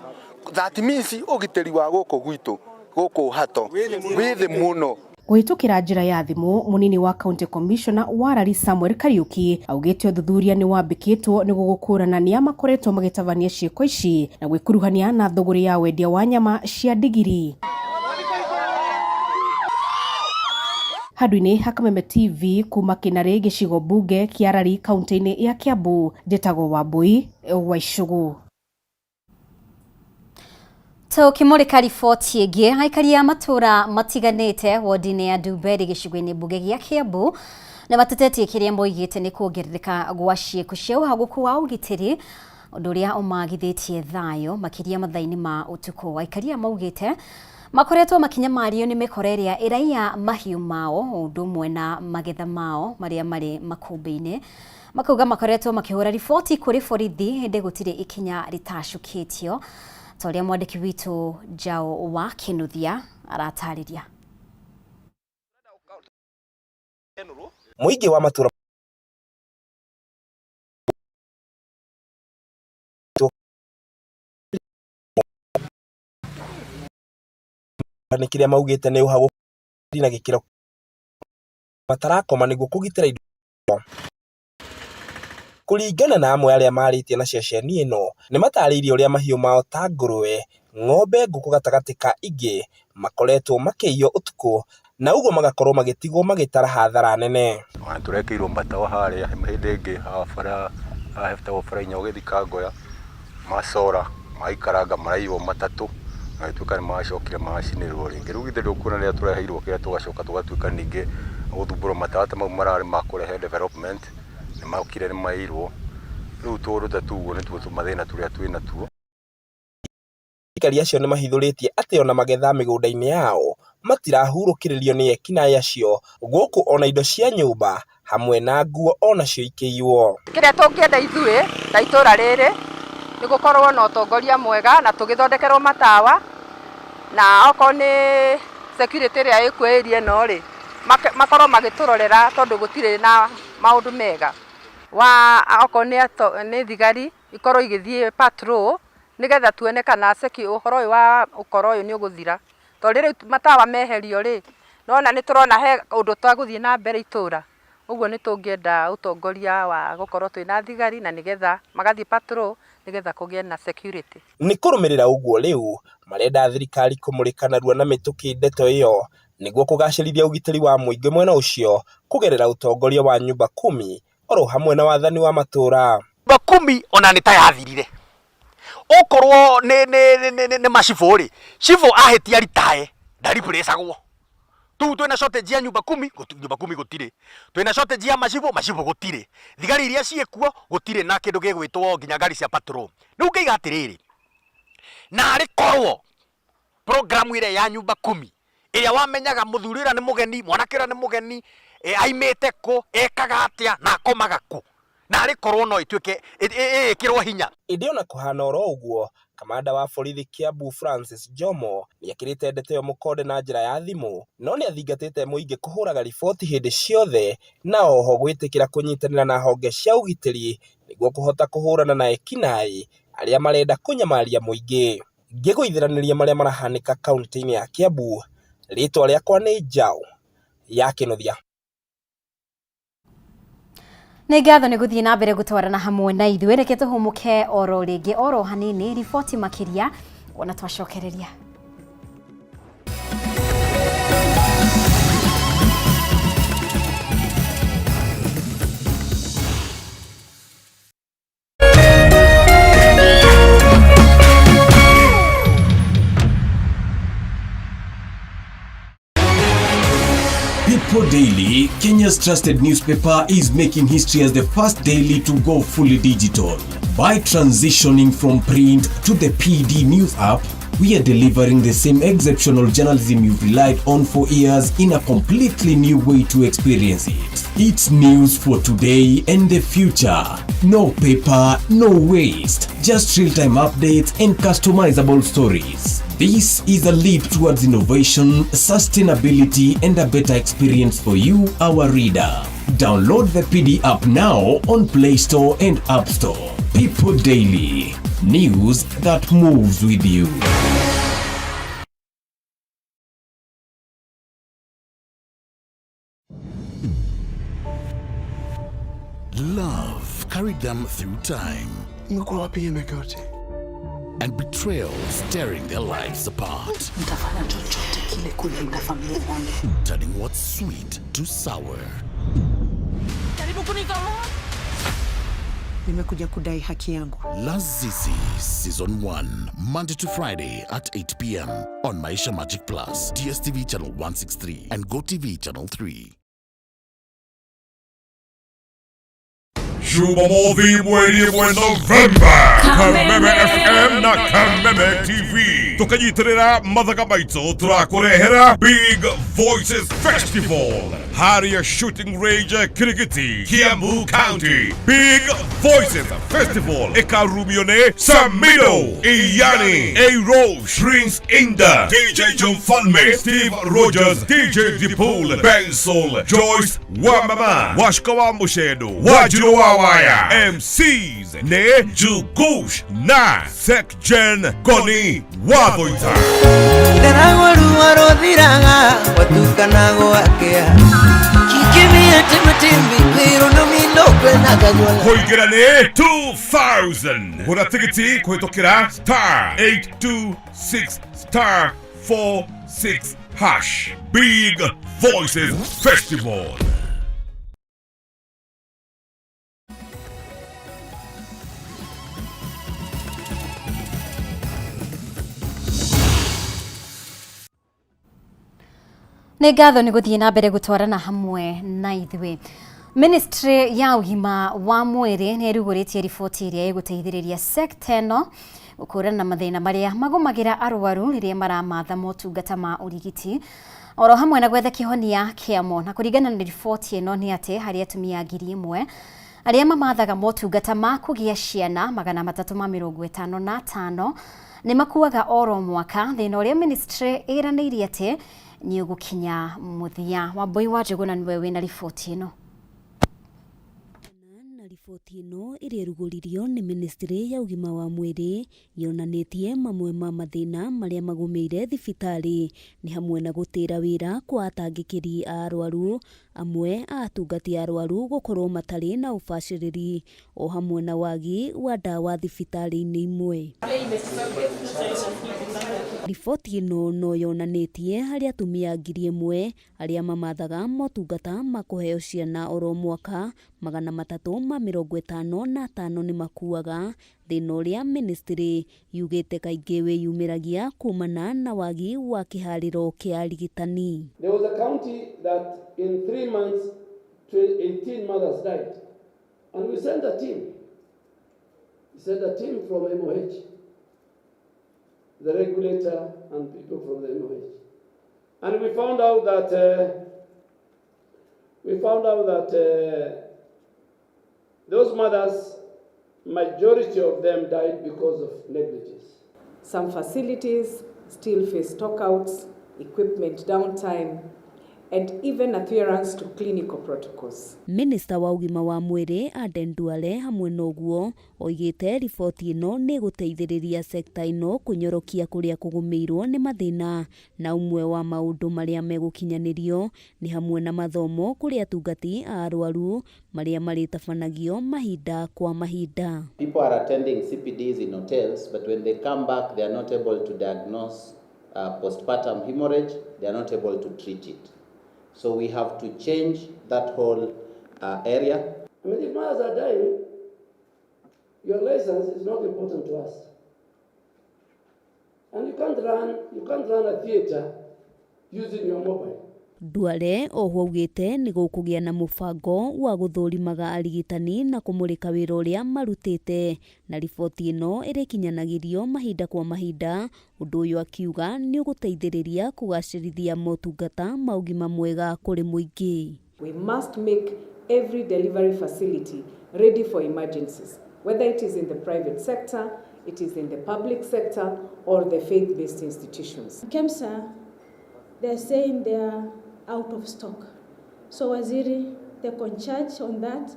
That means ũgitĩri wa gũkũ gwitũ gũkũ hato wĩ thĩ mũno. Kũhĩtũkĩra njĩra ya thimũ, mũnini wa County Commissioner wa Lari Samuel Kariuki augĩte ũthuthuria nĩ wambĩkĩtwo nĩguo gũkũrana nĩa makoretwo magĩtabania ciĩko ici na gwĩkuruhania na thũgũrĩ ya wendia wa nyama cia ndigiri. Handũ-inĩ ha Kameme TV kuma Kĩnarĩ gĩcigo mbunge kĩa Lari kaunti-inĩ ya Kiambu, njĩtagwo Wambui wa Icũgũ. Tũkĩmũrĩka riboti ĩngĩ, aikari a matũra matiganĩte wodi-inĩ ya Ndumberi gĩcigo-inĩ mbunge gĩa Kiambu nĩ matetetie kĩrĩa moigĩte nĩ kuongerereka gwa ciĩko cia ũhagũku wa ũgitĩri, ũndũ ũrĩa ũmagithĩtie thayũ makĩria mathaa-inĩ ma ũtukũ. Aikari aya maugĩte makoretwo makinyamario nĩ mĩkora ĩrĩa ĩraiya mahiũ mao o ũndũ ũmwe na magetha mao marĩa marĩ makũmbĩ-inĩ. Makauga makoretwo makĩhũra riboti kũrĩ borithi ĩndĩ gũtirĩ ikinya rĩtacũkĩtio, ta ũrĩa mwandĩki witũ Njaũ wa Kĩnuthia aratarĩria. Mũingĩ wa matũra nĩ kĩrĩa maugĩte nĩ ũhagũki na gĩkĩro matarakoma nĩguo kũgitĩra indo. Kũringana na amwe arĩa marĩtie na ceceni ĩno, nĩ matarĩirie ũrĩa mahiũ mao ta ngũrwe, ng'ombe, ngũkũ gatagatĩ ka ingĩ makoretwo makĩiywo ũtukũ na ũguo magakorwo magĩtigwo magĩtara hathara nene. Ona tũrekĩirwo matawa harĩa hĩndĩ ĩngĩ haha bara haha hetagwo bara inya ũgĩthiĩ Kangoya, macora maikaranga maraiywo matatũ na gĩtuĩka nĩ macokire macinĩrwo rĩngĩ. Rĩu githĩ ndũkuona rĩrĩa tũreheirwo kĩrĩa tũgacoka tũgatuĩka ningĩ gũthumbũrwo matawa ta mau mararĩ ma kũrehe development nĩ mokire nĩ maiyirwo. Rĩu tũũndũ ta tũu ũguo nĩtuo tũmathĩna tũrĩa twĩnatuo. Aikari acio nĩ mahithũrĩtie atĩ ona magetha mĩgũnda-inĩ yao matirahurũkĩrĩrio nĩ ekinaĩ acio gũkũ ona indo cia nyũmba hamwe na nguo onacio ikĩiywo. Kĩrĩa tũngĩenda ithuĩ ta itũra rĩrĩ nĩ gũkorwo na ũtongoria mwega na tũgĩthondekerwo matawa, na okorwo nĩ security ĩrĩa ĩkuo area ĩno rĩ, makorwo magĩtũrorera tondũ gũtirĩ na maũndũ mega. Wa okorwo nĩ thigari ikorwo igĩthiĩ patrol nĩgetha tuone kana ũhoro ũyũ wa ũkora ũyũ nĩ ũgũthira. Tondũ rĩu matawa meherio rĩ, nona nĩ tũrona he ũndũ ũtagũthiĩ na mbere itũra. Ũguo nĩ tũngĩenda ũtongoria wa gũkorwo twĩna thigari na nĩgetha magathiĩ patrol nĩgetha kũgĩe na security. Nĩ kũrũmĩrĩra ũguo rĩu marenda thirikari kũmũrĩka narua na mĩtũkĩ ndeto ĩyo nĩguo kũgacĩrithia ũgitĩri wa mũingĩ mwena ũcio kũgerera ũtongoria wa nyumba kumi oro hamwe na wathani wa matũra. Nyumba kumi ona nĩ ta yathirire, okorwo nĩ macibũ rĩ, cibũ ahĩtia ritae ndaribũrĩcagwo. Rĩu twĩna shortage ya nyumba kumi, nyumba kumi gũtirĩ, twĩna shortage ya macibũ, macibũ gũtirĩ, thigari iria ciĩkuo gũtirĩ na kĩndũ gĩgwĩtwo nginya ngari cia patrol. Rĩu ngaiga atĩrĩrĩ, narĩ korwo program ĩrĩa ya nyumba kumi ĩrĩa wamenyaga mũthuri ũrĩa nĩ mũgeni, mwanake ũrĩa nĩ mũgeni, aimĩte kũ, ekaga atĩa na akomaga kũ, narĩ korwo no ĩtuĩke ĩĩkĩrwo hinya. Ĩndĩ ona kũhana oro ũguo, kamanda wa borithi Kiambu Francis Njomo nĩekĩrĩte ndeto ĩyo mũkonde na njĩra ya thimũ, no nĩathingatĩte mũingĩ kũhũraga riboti hĩndĩ ciothe na oho gwĩtĩkĩra kũnyitanĩra na honge cia ũgitĩri nĩguo kũhota kũhũrana na ekinaĩ arĩa marenda kũnyamaria mũingĩ. Ngĩgũithĩranĩria marĩa marahanĩka kaunti-inĩ ya Kiambu, rĩtwa rĩakwa nĩ Njaũ ya Kĩnuthia. Nĩ ngatho nĩ gũthiĩ na mbere gũtwarana hamwe na ithuĩ, reke tũhũmũke oro rĩngĩ oro hanini, riboti makĩria ona twacokereria. People Daily, Kenya's trusted newspaper, is making history as the first daily to go fully digital. By transitioning from print to the PD News app, we are delivering the same exceptional journalism you've relied on for years in a completely new way to experience it. It's news for today and the future. No paper, no waste. Just real-time updates and customizable stories. This is a leap towards innovation, sustainability, and a better experience for you, our reader. Download the PD app now on Play Store and App Store. People Daily. News that moves with you. Love carried them through time. And betrayals tearing their lives apart. Nitafanya chochote kile kulinda familia yangu. Turning what's sweet to sour. Jaribu kunitoa. Nimekuja kudai haki yangu. Lazizi Season 1, Monday to Friday at 8 p.m. on Maisha Magic Plus, DSTV Channel 163 and GoTV Channel 3. Jumamothi mweri ĩmwe Novemba, Kameme FM na Kameme TV tũkĩnyitĩrĩra mathaga maitũ tũrakũrehera Big Voices Festival harĩa Shooting Range, Kirigiti, Kiambu County. Big Voices Festival ĩkarumio nĩ Samido, Iyani, A Roche, Prince Inda, DJ John Falme, Steve Rogers, DJ Dipul, Benson, Joyce Wamama, Washka wa Mushedo, Wajiro wa Waya, MCs nĩ Jugush na Sekjen Goni Wathoita. Ndaragwo ruo rũthiraga gwatukana gwakĩa kikimia tematembe kwĩrwo nomindokwe na kanyuola. Kũingĩra nĩ 2000. Gũra tigiti kũhĩtũkĩra star 826 star 46 hash. Big Voices Festival. Nĩ ngatho nĩ gũthiĩ na mbere gũtwarana hamwe na ithuĩ. Ministry ya ũgima wa mwĩrĩ nĩ ĩrugũrĩtie riboti ĩrĩa ĩgũteithĩrĩria sekta ĩno gũkũrana na mathĩna marĩa magũmagĩra arwaru rĩrĩa maramatha motungata ma ũrigiti oro hamwe na gwetha kĩhonia kĩamo. Na kũringana na riboti ĩno nĩ atĩ harĩ atumia 1000 arĩa mamathaga motungata ma kũgĩa ciana 355 nĩ makuaga oro mwaka, thĩna ũrĩa ministry ĩranĩirie atĩ nĩ ũgũkinya mũthia. Wambui wa Njũgũna nĩwe wĩna riboti ĩno. Na riboti ĩno ĩrĩa ĩrugũririo nĩ ministry ya ũgima wa mwĩrĩ yonanĩtie mamwe ma mathĩna marĩa magũmĩire thibitarĩ nĩ hamwe na gũtĩra wĩra kwa atangĩkĩri a arwaru, amwe a atungati a arwaru gũkorwo matarĩ na ũbacĩrĩri o hamwe na wagi wa ndawa thibitarĩ-inĩ imwe. Riboti ĩno no yonanĩtie harĩ atumia 1000 arĩa mamathaga motungata ma kũheo ciana oro mwaka 355 nĩ makuaga, thĩna ũrĩa ministry yugĩte kaingĩ wĩyumĩragia kumana na wagi wa kĩharĩro kĩa arigitani. There was a county that in 3 months 18 mothers died, and we sent a team. We sent a team from MOH, the regulator and people from the MOH. And we found out that those mothers, majority of them died because of negligence. Some facilities still face stockouts, equipment downtime, and even adherence to clinical protocols. Minister wa ũgima wa mwĩrĩ Aden Duale hamwe na ũguo oigĩte riboti ĩno nĩ ĩgũteithĩrĩria sekta ĩno kũnyorokia kũrĩa kũgũmĩirwo nĩ mathĩna, na ũmwe wa maũndũ marĩa megũkinyanĩrio nĩ hamwe na mathomo kũrĩ atungati a arwaru marĩa marĩtabanagio mahinda kwa mahinda. People are attending CPDs in hotels, but when they come back they are not able to diagnose postpartum hemorrhage, they are not able to treat it. So we have to change that whole area. I mean, if mothers are dying, your license is not important to us. And you can't run a theater using your mobile. Duale oho augĩte nĩ gũkũgĩa na mũbango wa gũthũrimaga arigitani na kũmũrĩka wĩra ũrĩa marutĩte na riboti ĩno ĩrĩkinyanagĩrio mahinda kwa mahinda. Ũndũ ũyũ akiuga nĩ ũgũteithĩrĩria kũgacĩrithia motungata ma ũgima mwega kũrĩ mũingĩ. We must make every delivery facility ready for emergencies, whether it is in the private sector, it is in the public sector, or the faith-based institutions. KEMSA, they're saying they are out of stock. So Waziri, take on charge on that.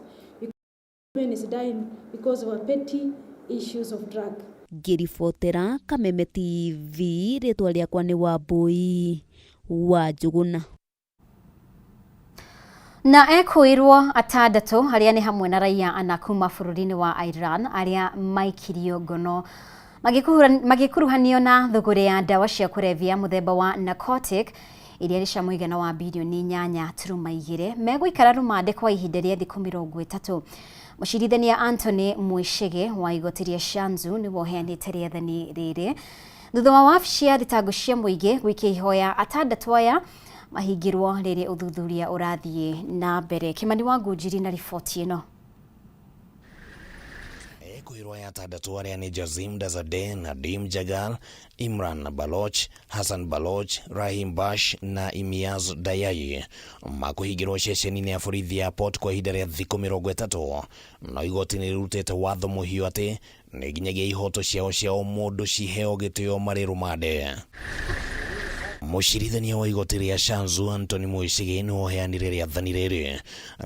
Women is dying because of a petty issues of drug. Ngĩribotera Kameme TV, rĩtwa rĩakwa nĩ Wambui wa Njũgũna. Na ekwĩrwo atandatũ arĩa nĩ hamwe na raia ana kuma bũrũri-inĩ wa Iran arĩa maikirio ngono magĩkuruhanio na thũgũrĩ ya ndawa cia kũrebia mũthemba wa narcotic iria nĩ cia mũigana wa birioni 8.2 megũikara rũmande kwa ihinda rĩa thikũ 30. Mũcirithania Anthony Mwicege wa igoti rĩa Shanzu nĩwe ũheanĩte rĩathani rĩrĩ thutha wa wabici ya thitango cia mũingĩ gwĩkia ihoya atandatũ aya mahingĩrwo rĩrĩ ũthuthuria ũrathiĩ na mbere. Kimani wa Ngunjiri na riboti ĩno. Ekwĩrwo ya atandatũ arĩa nĩ Jazim Dazadeh, Nadim Jagal, Imran Baloch, Hassan Baloch, Rahim Bash na Imiaz Dayai makũhingĩrwo ceceni-inĩ ya borithi ya Port kwa ihinda rĩa thikũ 30. No igoti nĩ rĩrutĩte watho mũhiũ atĩ nĩ nginyagia ihoto ciao cia ũmũndũ ciheo gĩtĩo marĩ rũmande. Mũcirithania wa igoti rĩa Shanzu Anthony Mwicigi nĩwe ũheanire rĩathani rĩrĩ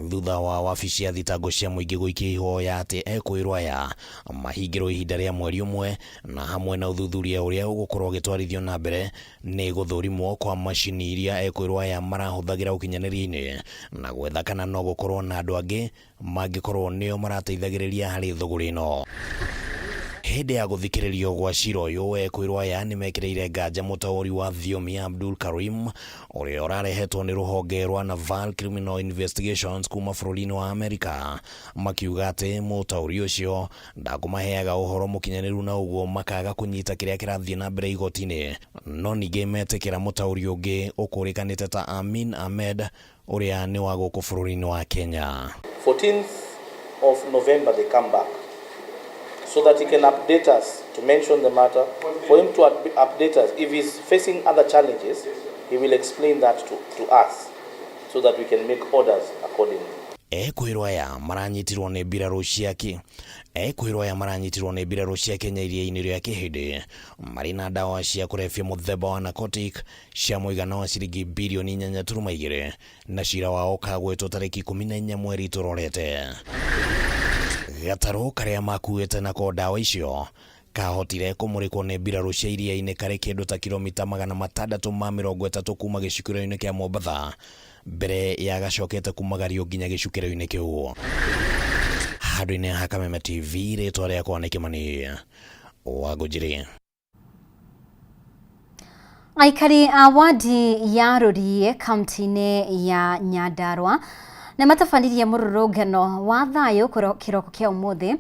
thutha wa wabici ya thitango cia mũingĩ gũikia ihoya atĩ ekwĩrwo aya mahingĩrwo ihinda rĩa mweri ũmwe na hamwe na ũthuthuria ũrĩa ũgũkorwo ũgĩtwarithio na mbere nĩ gũthũrimwo kwa macini iria ekwĩrwo aya marahũthagĩra ũkinyanĩria-inĩ na gwetha kana no gũkorwo na andũ angĩ mangĩkorwo nĩo marateithagĩrĩria harĩ thũgũrĩ ĩno. Hĩndĩ ya gũthikĩrĩrio gwa cira ũyũ ekwĩrwo aya nĩmekĩrĩire nganja mũtaũri wa thiomi Abdul Karim ũrĩa ũrarehetwo nĩ rũhonge rwa Naval Criminal Investigations kuma bũrũri-inĩ wa Amerika, makiuga atĩ mũtaũri ũcio ndakũmaheaga ũhoro mũkinyanĩru na ũguo makaga kũnyita kĩrĩa kĩrathiĩ na mbere igoti-inĩ. No ningĩ metĩkĩra mũtaũri ũngĩ ũkũrĩkanĩte ta Amin Ahmed ũrĩa nĩ wa gũkũ bũrũri-inĩ wa Kenya. 14th of November they come back so that he can update us, to mention the matter, for him to update us. If he's facing other challenges, he will explain that to us so that we can make orders accordingly. Ekwĩrwo aya maranyitirwo nĩ mbirarũ cia ekwĩrwo aya maranyitirwo nĩ mbirarũ cia Kenya iria-inĩ rĩa Kĩhĩndĩ marĩ na ndawa cia kũrebia mũthemba wa narcotic cia mũigana wa ciringi birioni 8.2 na cira wao ũkagwetwo tarĩki 14 mweri tũrorete. Gatarũ karĩa makuĩte nako ndawa icio kahotire kũmũrĩkwo nĩ mbirarũ cia iria-inĩ karĩ kĩndũ ta kilomita 630 kuma gĩcukĩro-inĩ kĩa Mombatha mbere ya gacokete kumagario nginya gĩcukĩro-inĩ kĩu. Handũ-inĩ ha Kameme TV, rĩtwa rĩakwa nĩ Kimani wa Ngũnjiri. Aikari a wadi ya Rũriĩ kaunti-inĩ ya Nyandarua nĩ matabanirie mũrũrũngano wa thayũ kĩroko kĩa ũmũthĩ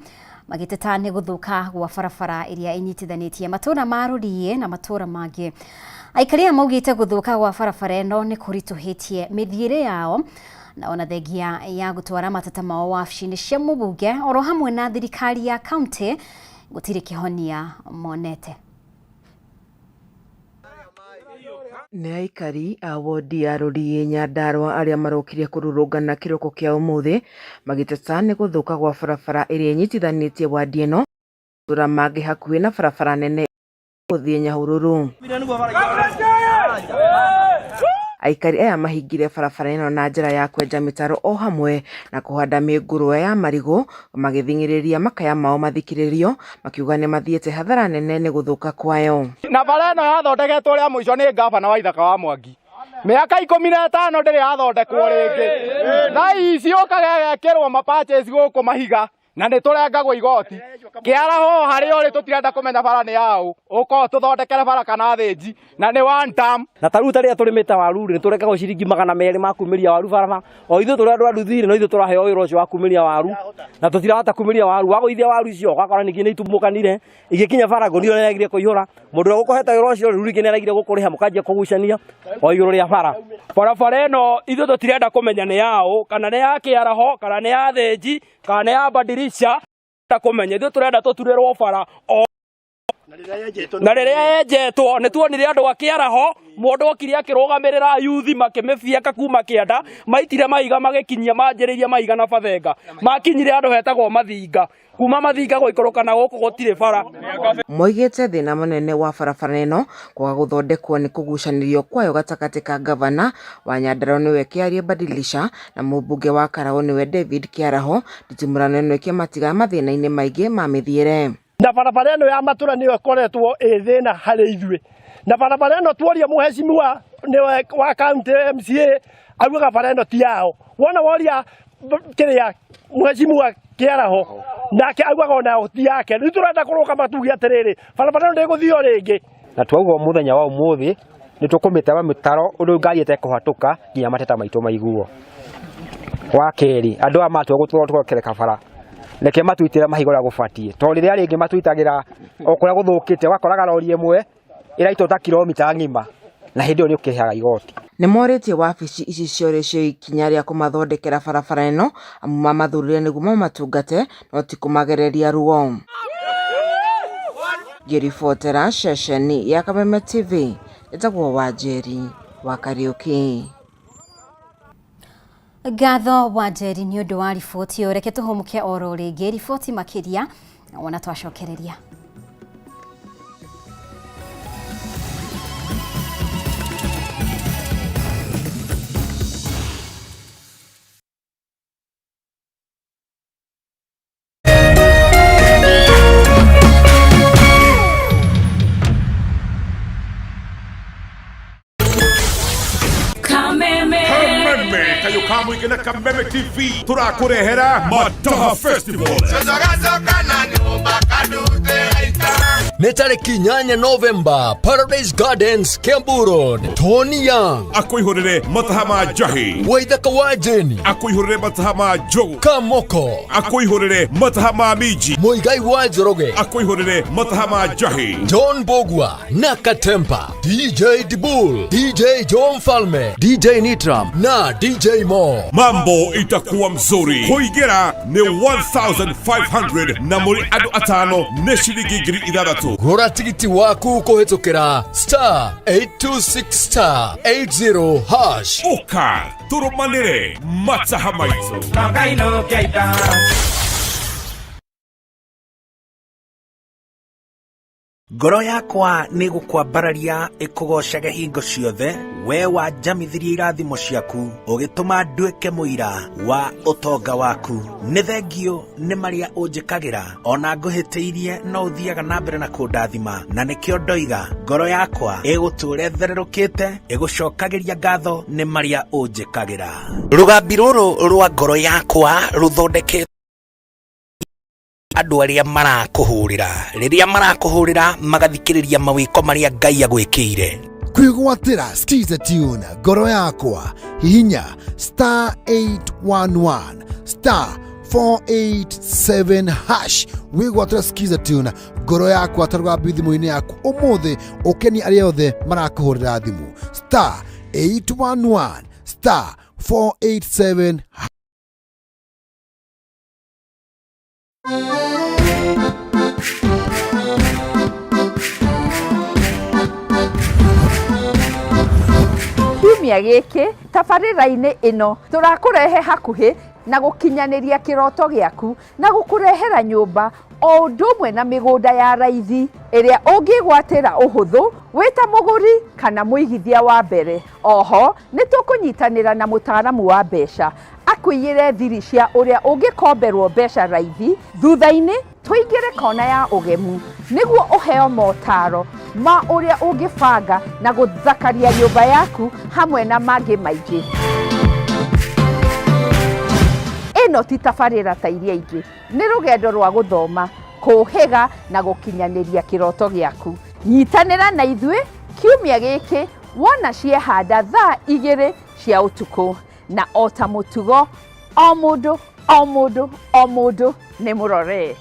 magĩteta nĩ gũthũka gwa barabara ĩrĩa ĩnyitithanĩtie matũũra ma Rũriĩ na matũũra mangĩ. Aikari aya maugĩte gũthũka gwa barabara ĩno nĩ kũritũhĩtie mĩthiĩre yao na ona thengia ya gũtwara mateta mao wabici-inĩ cia mũbunge oro hamwe na thirikari ya kaunti gũtirĩ kĩhonia monete. Nĩ aikari a wodi ya Rũriĩ Nyandarua arĩa marokire kũrũrũngana kĩroko kĩa ũmũthĩ magĩteta nĩ gũthũka gwa barabara ĩrĩa ĩnyitithanĩtie wadi ĩno matũũra mangĩ hakuhĩ na barabara nene gũthiĩ Nyahururu. Aikari aya mahingire barabara ĩno na njĩra ya kwenja mĩtaro o hamwe na kũhanda mĩngũrwa ya marigũ magĩthing'ĩrĩria makaya mao mathikĩrĩrio makiuga nĩ mathiĩte hathara nene nĩ gũthũka kwayo. Na bara ĩno yathondeketwo rĩa mũico nĩ ngabana wa Ithaka wa Mwangi. Mĩaka 15 ndĩrĩ yathondekwo rĩngĩ. Thaa ici yũkaga ĩgekĩrwo mapatches gũkũ mahiga. Na nĩ tũrengagwo igoti kĩaraho harĩa ũrĩ, tũtirenda kũmenya bara nĩ yaũ, ũkorwo tũthondekere bara kana thĩnji na nĩ one term. Na ta rĩu ta rĩrĩa tũrĩmĩte waru rĩ, nĩ tũrengagwo ciringi 200 ma kumĩria waru barabara. O ithuĩ tũrĩ andũ a nduthi rĩ, no ithuĩ tũraheo wĩra ũcio wa kumĩria waru, na tũtirahota kumĩria waru. Wagũithia waru icio ũgakora ningĩ nĩ itumũkanire igĩkinya bara, ngũnia ĩrĩa yagire kũihũra. Mũndũ ũrĩa ũgũkũhete wĩra ũcio rĩu rĩngĩ nĩ araigire gũkũrĩha, mũkanjia kũgucania o igũrũ rĩa bara. Barabara ĩno ithuĩ tũtirenda kũmenya nĩ yaũ, kana nĩ ya kĩaraho, kana nĩ ya thĩnji, kana nĩ ya badirisha, kũmenya ithuĩ tũrenda tũturĩrwo bara o na rĩrĩa yenjetwo nĩ tuonire andũ a kĩaraho, mũndũ okire akĩrũgamĩrĩra yuthi makĩmĩbieka kuma kĩanda, maitire mahiga magĩkinyia, manjĩrĩirie mahiga na bathenga, makinyire andũ hetagwo mathinga, kuma mathinga gũikũrũka na gũkũ gũtirĩ bara. Moigĩte thĩna mũnene wa barabara ĩno kwaga gũthondekwo nĩ kũgucanĩrio kwayo gatagatĩ ka ngavana wa Nyandarua nĩwe Kĩarie Badilisha na mũmbunge wa Karaũ nĩwe David Kĩaraho, nditimũrano ĩno ĩkĩmatiga mathĩna-inĩ maingĩ ma mĩthiĩre. Na barabara ĩno ya matũra nĩyo ĩkoretwo ĩ thĩna harĩ ithuĩ, na barabara ĩno tuoria mũhecimiwa nĩwe wa county MCA augaga bara ĩno ti yao. Wona woria kĩrĩa mũhecimiwa Kĩaraho nake augaga ona ti yake. Rĩu tũrenda kũrũgama tuge atĩrĩrĩ, barabara ĩno ndĩgũthio rĩngĩ. Na twauga mũthenya wa ũmũthĩ nĩ tũkũmĩtema mĩtaro ũndũ ngari ĩtekũhatũka nginya mateta maitũ maiguo. Wa kerĩ, andũ aya matua gũtũkereka bara, reke matuitĩre mahiga ũrĩa gũbatiĩ, tondũ rĩrĩa rĩngĩ matuitagĩra o kũrĩa gũthũkĩte, ũgakoraga rori ĩmwe ĩraitwo ta kilomita ng'ima, na hĩndĩ ĩyo nĩ ũkĩrĩhaga igoti. Nĩ morĩtie wabici ici ciorĩ cioe ikinya rĩa kũmathondekera barabara ĩno amu mamathurire nĩguo mamatungate no ti kũmagereria ruo. Ngĩribotera ceceni ya Kameme TV, njĩtagwo Wanjeri wa Kariũki. Ngatho Wanjeri nĩ ũndũ wa riboti ĩyo, reke tũhũmũke oro rĩngĩ riboti makĩria wona twacokereria. Kameme kayo ka mũingĩ na Kameme TV tũrakũrehera Mataha Festival. Nĩ tarĩki 8 Novemba, Paradise Gardens, Kiambu Road. Tony Young akũihũrĩre mataha ma njahi, Waithaka wa Jeni akũihũrĩre mataha ma njũgũ, Kamoko akũihũrĩre mataha ma minji, Muigai wa Njoroge akũihũrĩre mataha ma njahi, John Bogwa na Katempa, DJ Dibul, DJ John Falme, DJ Nitram na DJ Mo. Mambo itakuwa mzuri. Kũingĩra nĩ 1500 na mũrĩ andũ atano nĩ ciringi 6000. Gũra tigiti waku kũhĩtũkĩra star 826 star 80 hash. Ũka tũrũmanĩre mataha maitũ. Ngoro yakwa nĩ gũkwambararia ĩkũgocage hingo ciothe, we wanjamithirie irathimo ciaku, ũgĩtũma nduĩke mũira wa ũtonga waku. Nĩ thengio nĩ marĩa ũnjĩkagĩra, ona ngũhĩtĩirie no ũthiaga na mbere na kũndathima, na nĩkĩo ndoiga ngoro yakwa ĩgũtũũra ĩthererũkĩte, ĩgũcokagĩria ngatho nĩ marĩa ũnjĩkagĩra. Rũgambi rũrũ rwa ngoro yakwa rũthondeketwo andũ arĩa marakũhũrĩra, rĩrĩa marakũhũrĩra magathikĩrĩria mawĩko marĩa Ngai agwĩkĩire. Kwĩgwatĩra Skiza Tune ngoro yakwa, hihinya star 811 star 487 hash wĩgwatĩra Skiza Tune ngoro yakwa ta rũgambi thimũ-inĩ yaku ũmũthĩ, ũkenie arĩa othe marakũhũrĩra thimũ star 811 star 487. Kiumia gĩkĩ tabarĩra-inĩ ĩno tũrakũrehe hakuhĩ na gũkinyanĩria kĩroto gĩaku na gũkũrehera nyũmba o ũndũ ũmwe na mĩgũnda ya raithi ĩrĩa ũngĩgwatĩra ũhũthũ wĩ ta mũgũri kana mũigithia wa mbere. Oho nĩ tũkũnyitanĩra na mũtaaramu wa mbeca akũiyĩre thiri cia ũrĩa ũngĩkomberwo mbeca raithi. Thutha-inĩ tũingĩre kona ya ũgemu nĩguo ũheo motaro ma ũrĩa ũngĩbanga na gũthakaria nyũmba yaku hamwe na mangĩ maingĩ. Ĩno Ĩno ti tabarĩra ta iria ingĩ, nĩ rũgendo rwa gũthoma, kũũhĩga na gũkinyanĩria kĩroto gĩaku. Nyitanĩra na ithuĩ kiumia gĩkĩ wona ciehanda thaa igĩrĩ cia ũtukũ. Na o ta mũtugo, o mũndũ, o mũndũ, o mũndũ nĩ mũrore.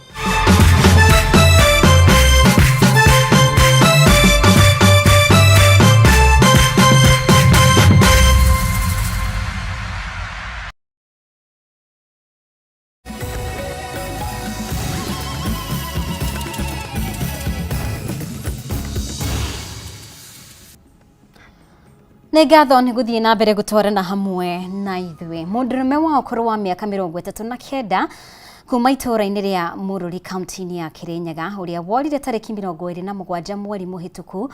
Nĩ ngatho nĩ gũthiĩ na mbere gũtwarana hamwe na ithuĩ. Mũndũrũme wa ũkũrũ wa mĩaka 39 kuma itũũra-inĩ rĩa Mũrũri kaunti-inĩ ya Kĩrĩnyaga ũrĩa worire tarĩki 27 mweri mũhĩtũku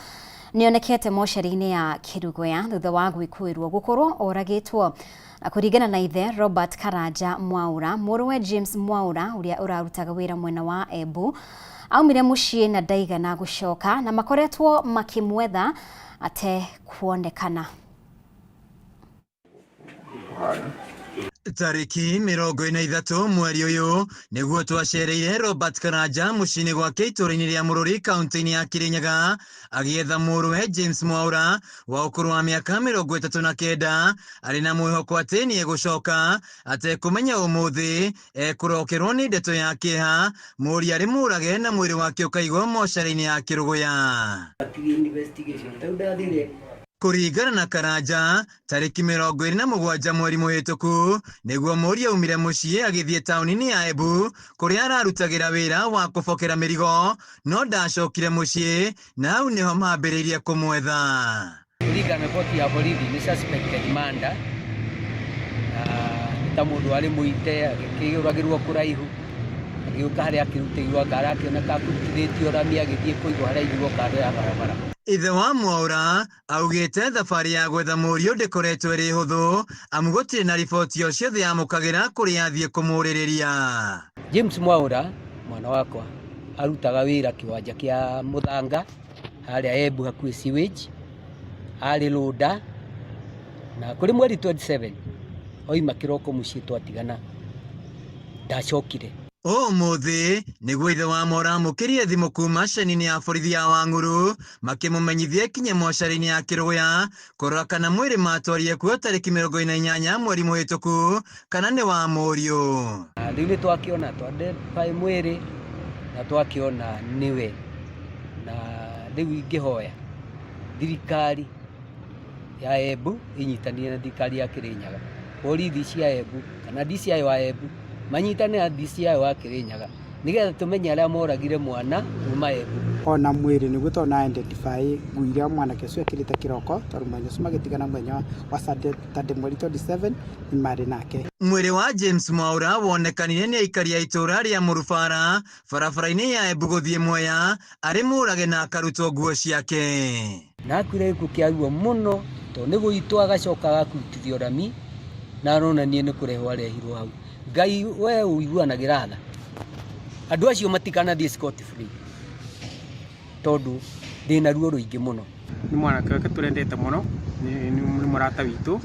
nĩonekete mocarĩ-inĩ ya Kĩrugoya thutha wa gwĩkũĩrwo gũkorwo oragĩtwo. Na kũringana na ithe Robert Karanja Mwaura, mũrũwe James Mwaura ũrĩa ũrarutaga wĩra mwena wa Embu aumire mũciĩ na ndaigana gũcoka na makoretwo makĩmwetha atekuonekana. Tarĩki 43 mweri ũyũ nĩguo twacereire Robert Karanja mũciĩ-inĩ gwake itũũra-inĩ rĩa Mũrũri kaunti-inĩ ya Kĩrĩnyaga agĩetha mũrũwe James Mwaura wa ũkũrũ wa mĩaka 39 arĩ na mwĩhoko atĩ nĩ egũcoka atekũmenya ũmũthĩ ekũrokerwo nĩ ndeto ya kĩeha mũriũ arĩ mũrage na mwĩrĩ wake ũkaigwo mocarĩ-inĩ ya Kĩrũgũya. Kũringana na Karanja, tarĩki 27 mweri mũhĩtũku nĩguo mũriũ aumire mũciĩ agĩthiĩ taũni-inĩ ya Embu kũrĩa ararutagĩra wĩra wa kũbokera mĩrigo no ndacokire mũciĩ na hau nĩho mambĩrĩirie kũmwetha. Kũringana na riboti ya borithi nĩ suspected murder na nĩ ta mũndũ arĩ mũite agĩkĩũragĩrwo kũraihu agĩũka harĩa akĩrutĩirwo anga arakĩoneka akũrutithĩtio rami agĩthiĩ kũigwo harĩa aigirwo kando ya barabara. Ithe wa Mwaura augĩte thabarĩ ya gwetha mũriũ ndĩkoretwo ĩrĩ hũthũ amu gũtirĩ na riboti o ciothe yamũkagĩra kũrĩa athiĩ kũmũrĩrĩria. James Mwaura mwana wakwa arutaga wĩra kĩwanja kĩa mũthanga harĩa Embu hakuhĩ sewage, arĩ rũnda na kũrĩ mweri 27 oima kĩroko mũciĩ twatigana ndacokire. Ũmũthĩ nĩguo ithe wa Mwaura amũkĩrire thimũ kuma ceceni-inĩ ya borithi ya Wang'uru makĩmũmenyithia ekinye mocarĩ-inĩ ya Kĩrũgũya kũrora kana mwĩrĩ matwarire kuo tarĩki 48 mweri mũhĩtũku kana nĩ wa mũriũ. Rĩu nĩ twakĩona twa identify mwĩrĩ na twakĩona nĩwe, na rĩu ingĩhoya thirikari ya Embu ĩnyitanĩre na thirikari ya Kĩrĩnyaga, borithi cia Embu kana DCI wa Embu manyitane na DCI wa Kĩrĩnyaga nĩgetha tũmenye arĩa moragire mwana kuma Embu. Ona mwĩrĩ nĩguo twana identify nguo iria mwanake ũcio ekĩrĩte kĩroko tondũ mũthenya ũcio magĩtigana mũthenya wa Saturday mweri 27 nĩ marĩ nake. Mwĩrĩ wa James Mwaura wonekanire nĩ aikari a itũũra rĩa Mũrubara barabara-inĩ ya Embu gũthiĩ Mwea arĩ mũrage na akarutwo nguo ciake. Na akuire gĩkuũ kĩa ruo mũno tondũ nĩ gũitwo agacoka agakurutithio rami na aronania nĩ kũrehwo arehirwo hau. Ngai we ũiguanagĩra tha, andũ acio matikanathiĩ scot free tondũ ndĩna ruo rũingĩ mũno. Nĩ mwanake wake tũrendete mũno, nĩ mũrata witũ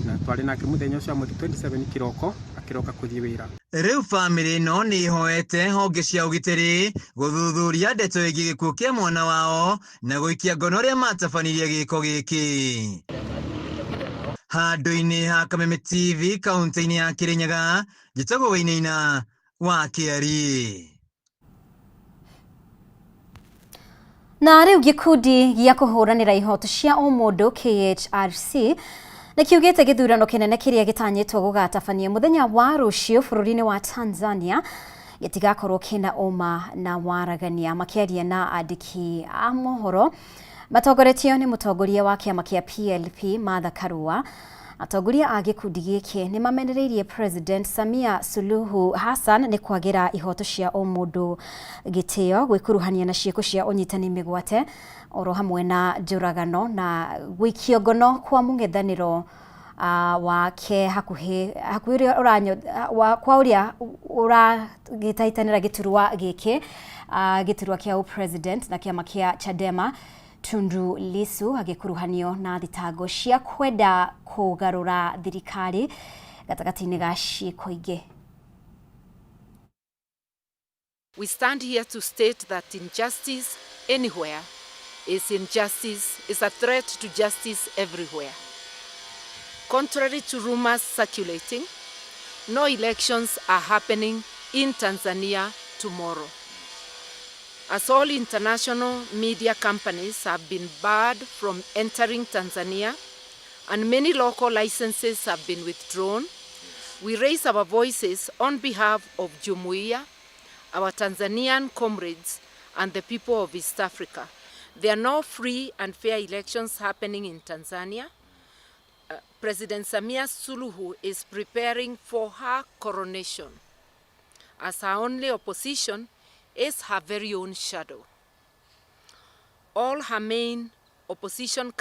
na twarĩ nake mũthenya ũcio wa mweri 27 kĩroko akĩroka kũthiĩ wĩra. Rĩu bamĩrĩ ĩno nĩ ĩhoete honge cia ũgitĩri gũthuthuria ndeto ĩgiĩ gĩkuũ kĩa mwana wao na gũikia ngono arĩa matabanirie gĩko gĩkĩ. Handũ-inĩ ha Kameme TV kaunti-inĩ ya Kĩrĩnyaga, njĩtagwo Wainaina wa Kĩari. Na rĩu gĩkundi gĩa kũhũranĩra ihoto cia ũmũndũ KHRC nĩ kiugĩte gĩthurano kĩnene kĩrĩa gĩtanyĩtwo gũgatabanio mũthenya wa rũciũ bũrũri-inĩ wa Tanzania gĩtigakorwo kĩna ũma na waragania. Makĩaria na andĩki a mohoro matongoretio nĩ mũtongoria wa kĩama kĩa PLP Martha Karua, atongoria a gĩkundi gĩkĩ nĩ mamenereirie President Samia Suluhu Hassan nĩ kwagĩra ihoto cia ũmũndũ gĩtĩo, gwĩkuruhania na ciĩko cia ũnyitani mĩgwate oro hamwe na njũragano na gũikio ngono kwa mũng'ethanĩro wake hakuhĩ hakuhĩ ũrĩa ũranyo wa kwa ũrĩa ũragĩtahĩtanĩra gĩturwa gĩkĩ gĩturwa kĩa ũpresident na kĩama kĩa Chadema Tundu Lissu agĩkuruhanio na thitango cia kwenda kũgarũra thirikari gatagatĩ-inĩ ga ciĩko ingĩ. We stand here to state that injustice anywhere is injustice, is a threat to justice everywhere. Contrary to rumors circulating, no elections are happening in Tanzania tomorrow. As all international media companies have been barred from entering Tanzania and many local licenses have been withdrawn, we raise our voices on behalf of Jumuiya, our Tanzanian comrades, and the people of East Africa. There are no free and fair elections happening in Tanzania. President Samia Suluhu is preparing for her coronation, as her only opposition is her very own shadow. All her main opposition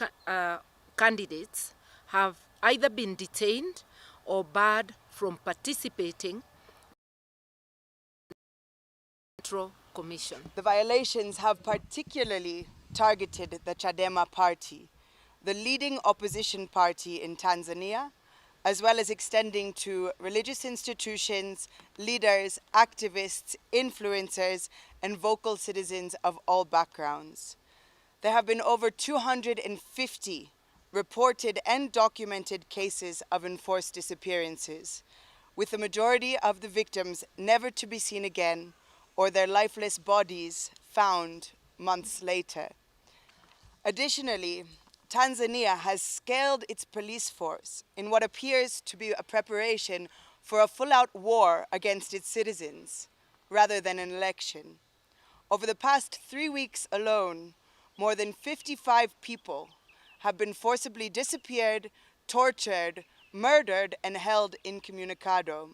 candidates have either been detained or barred from participating in the Commission. The violations have particularly targeted the Chadema party, the leading opposition party in Tanzania, as well as extending to religious institutions, leaders, activists, influencers, and vocal citizens of all backgrounds. There have been over 250 reported and documented cases of enforced disappearances, with the majority of the victims never to be seen again or their lifeless bodies found months later. Additionally, Tanzania has scaled its police force in what appears to be a preparation for a full-out war against its citizens, rather than an election. Over the past 3 weeks alone, more than 55 people have been forcibly disappeared, tortured, murdered, and held incommunicado.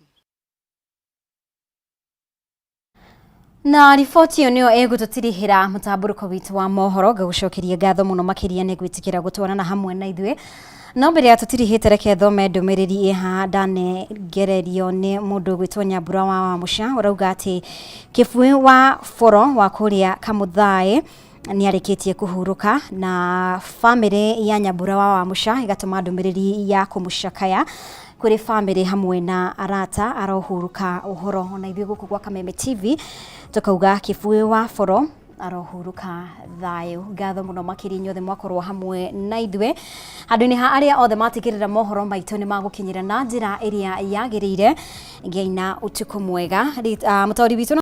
Na riboti ĩyo nĩyo ĩgũtũtirihĩra mũtambũrũko witũ wa mohoro. Ngagũcokeria ngatho mũno makĩria nĩ gwĩtĩkĩra gũtwarana hamwe na ithuĩ. No mbere ya tũtirihĩte, reke thome ndũmĩrĩri ĩha ndanengererio nĩ mũndũ ũgwĩtwo Nyambura wa Wamũca, ũrauga atĩ Kĩbui wa Boro wa kũrĩa Kamũthaĩ nĩ arĩkĩtie kũhurũka, na bamĩrĩ ya Nyambura wa Wamũca ĩgatũma ndũmĩrĩri ya kũmũcakaya kũrĩ bamĩrĩ hamwe na arata, arohurũka ũhoro. Ona ithuĩ gũkũ gwa Kameme TV tukauga Kĩbui wa Boro arohurũka thayũ. Ngatho mũno makĩria inyuothe mwakorwo hamwe na ithuĩ. Handũ-inĩ ha arĩa othe matigĩrĩra mohoro maitũ nĩ magũkinyĩra na njĩra ĩrĩa yagĩrĩire, ngĩaina ũtukũ mwega. Mũtaũri witũ.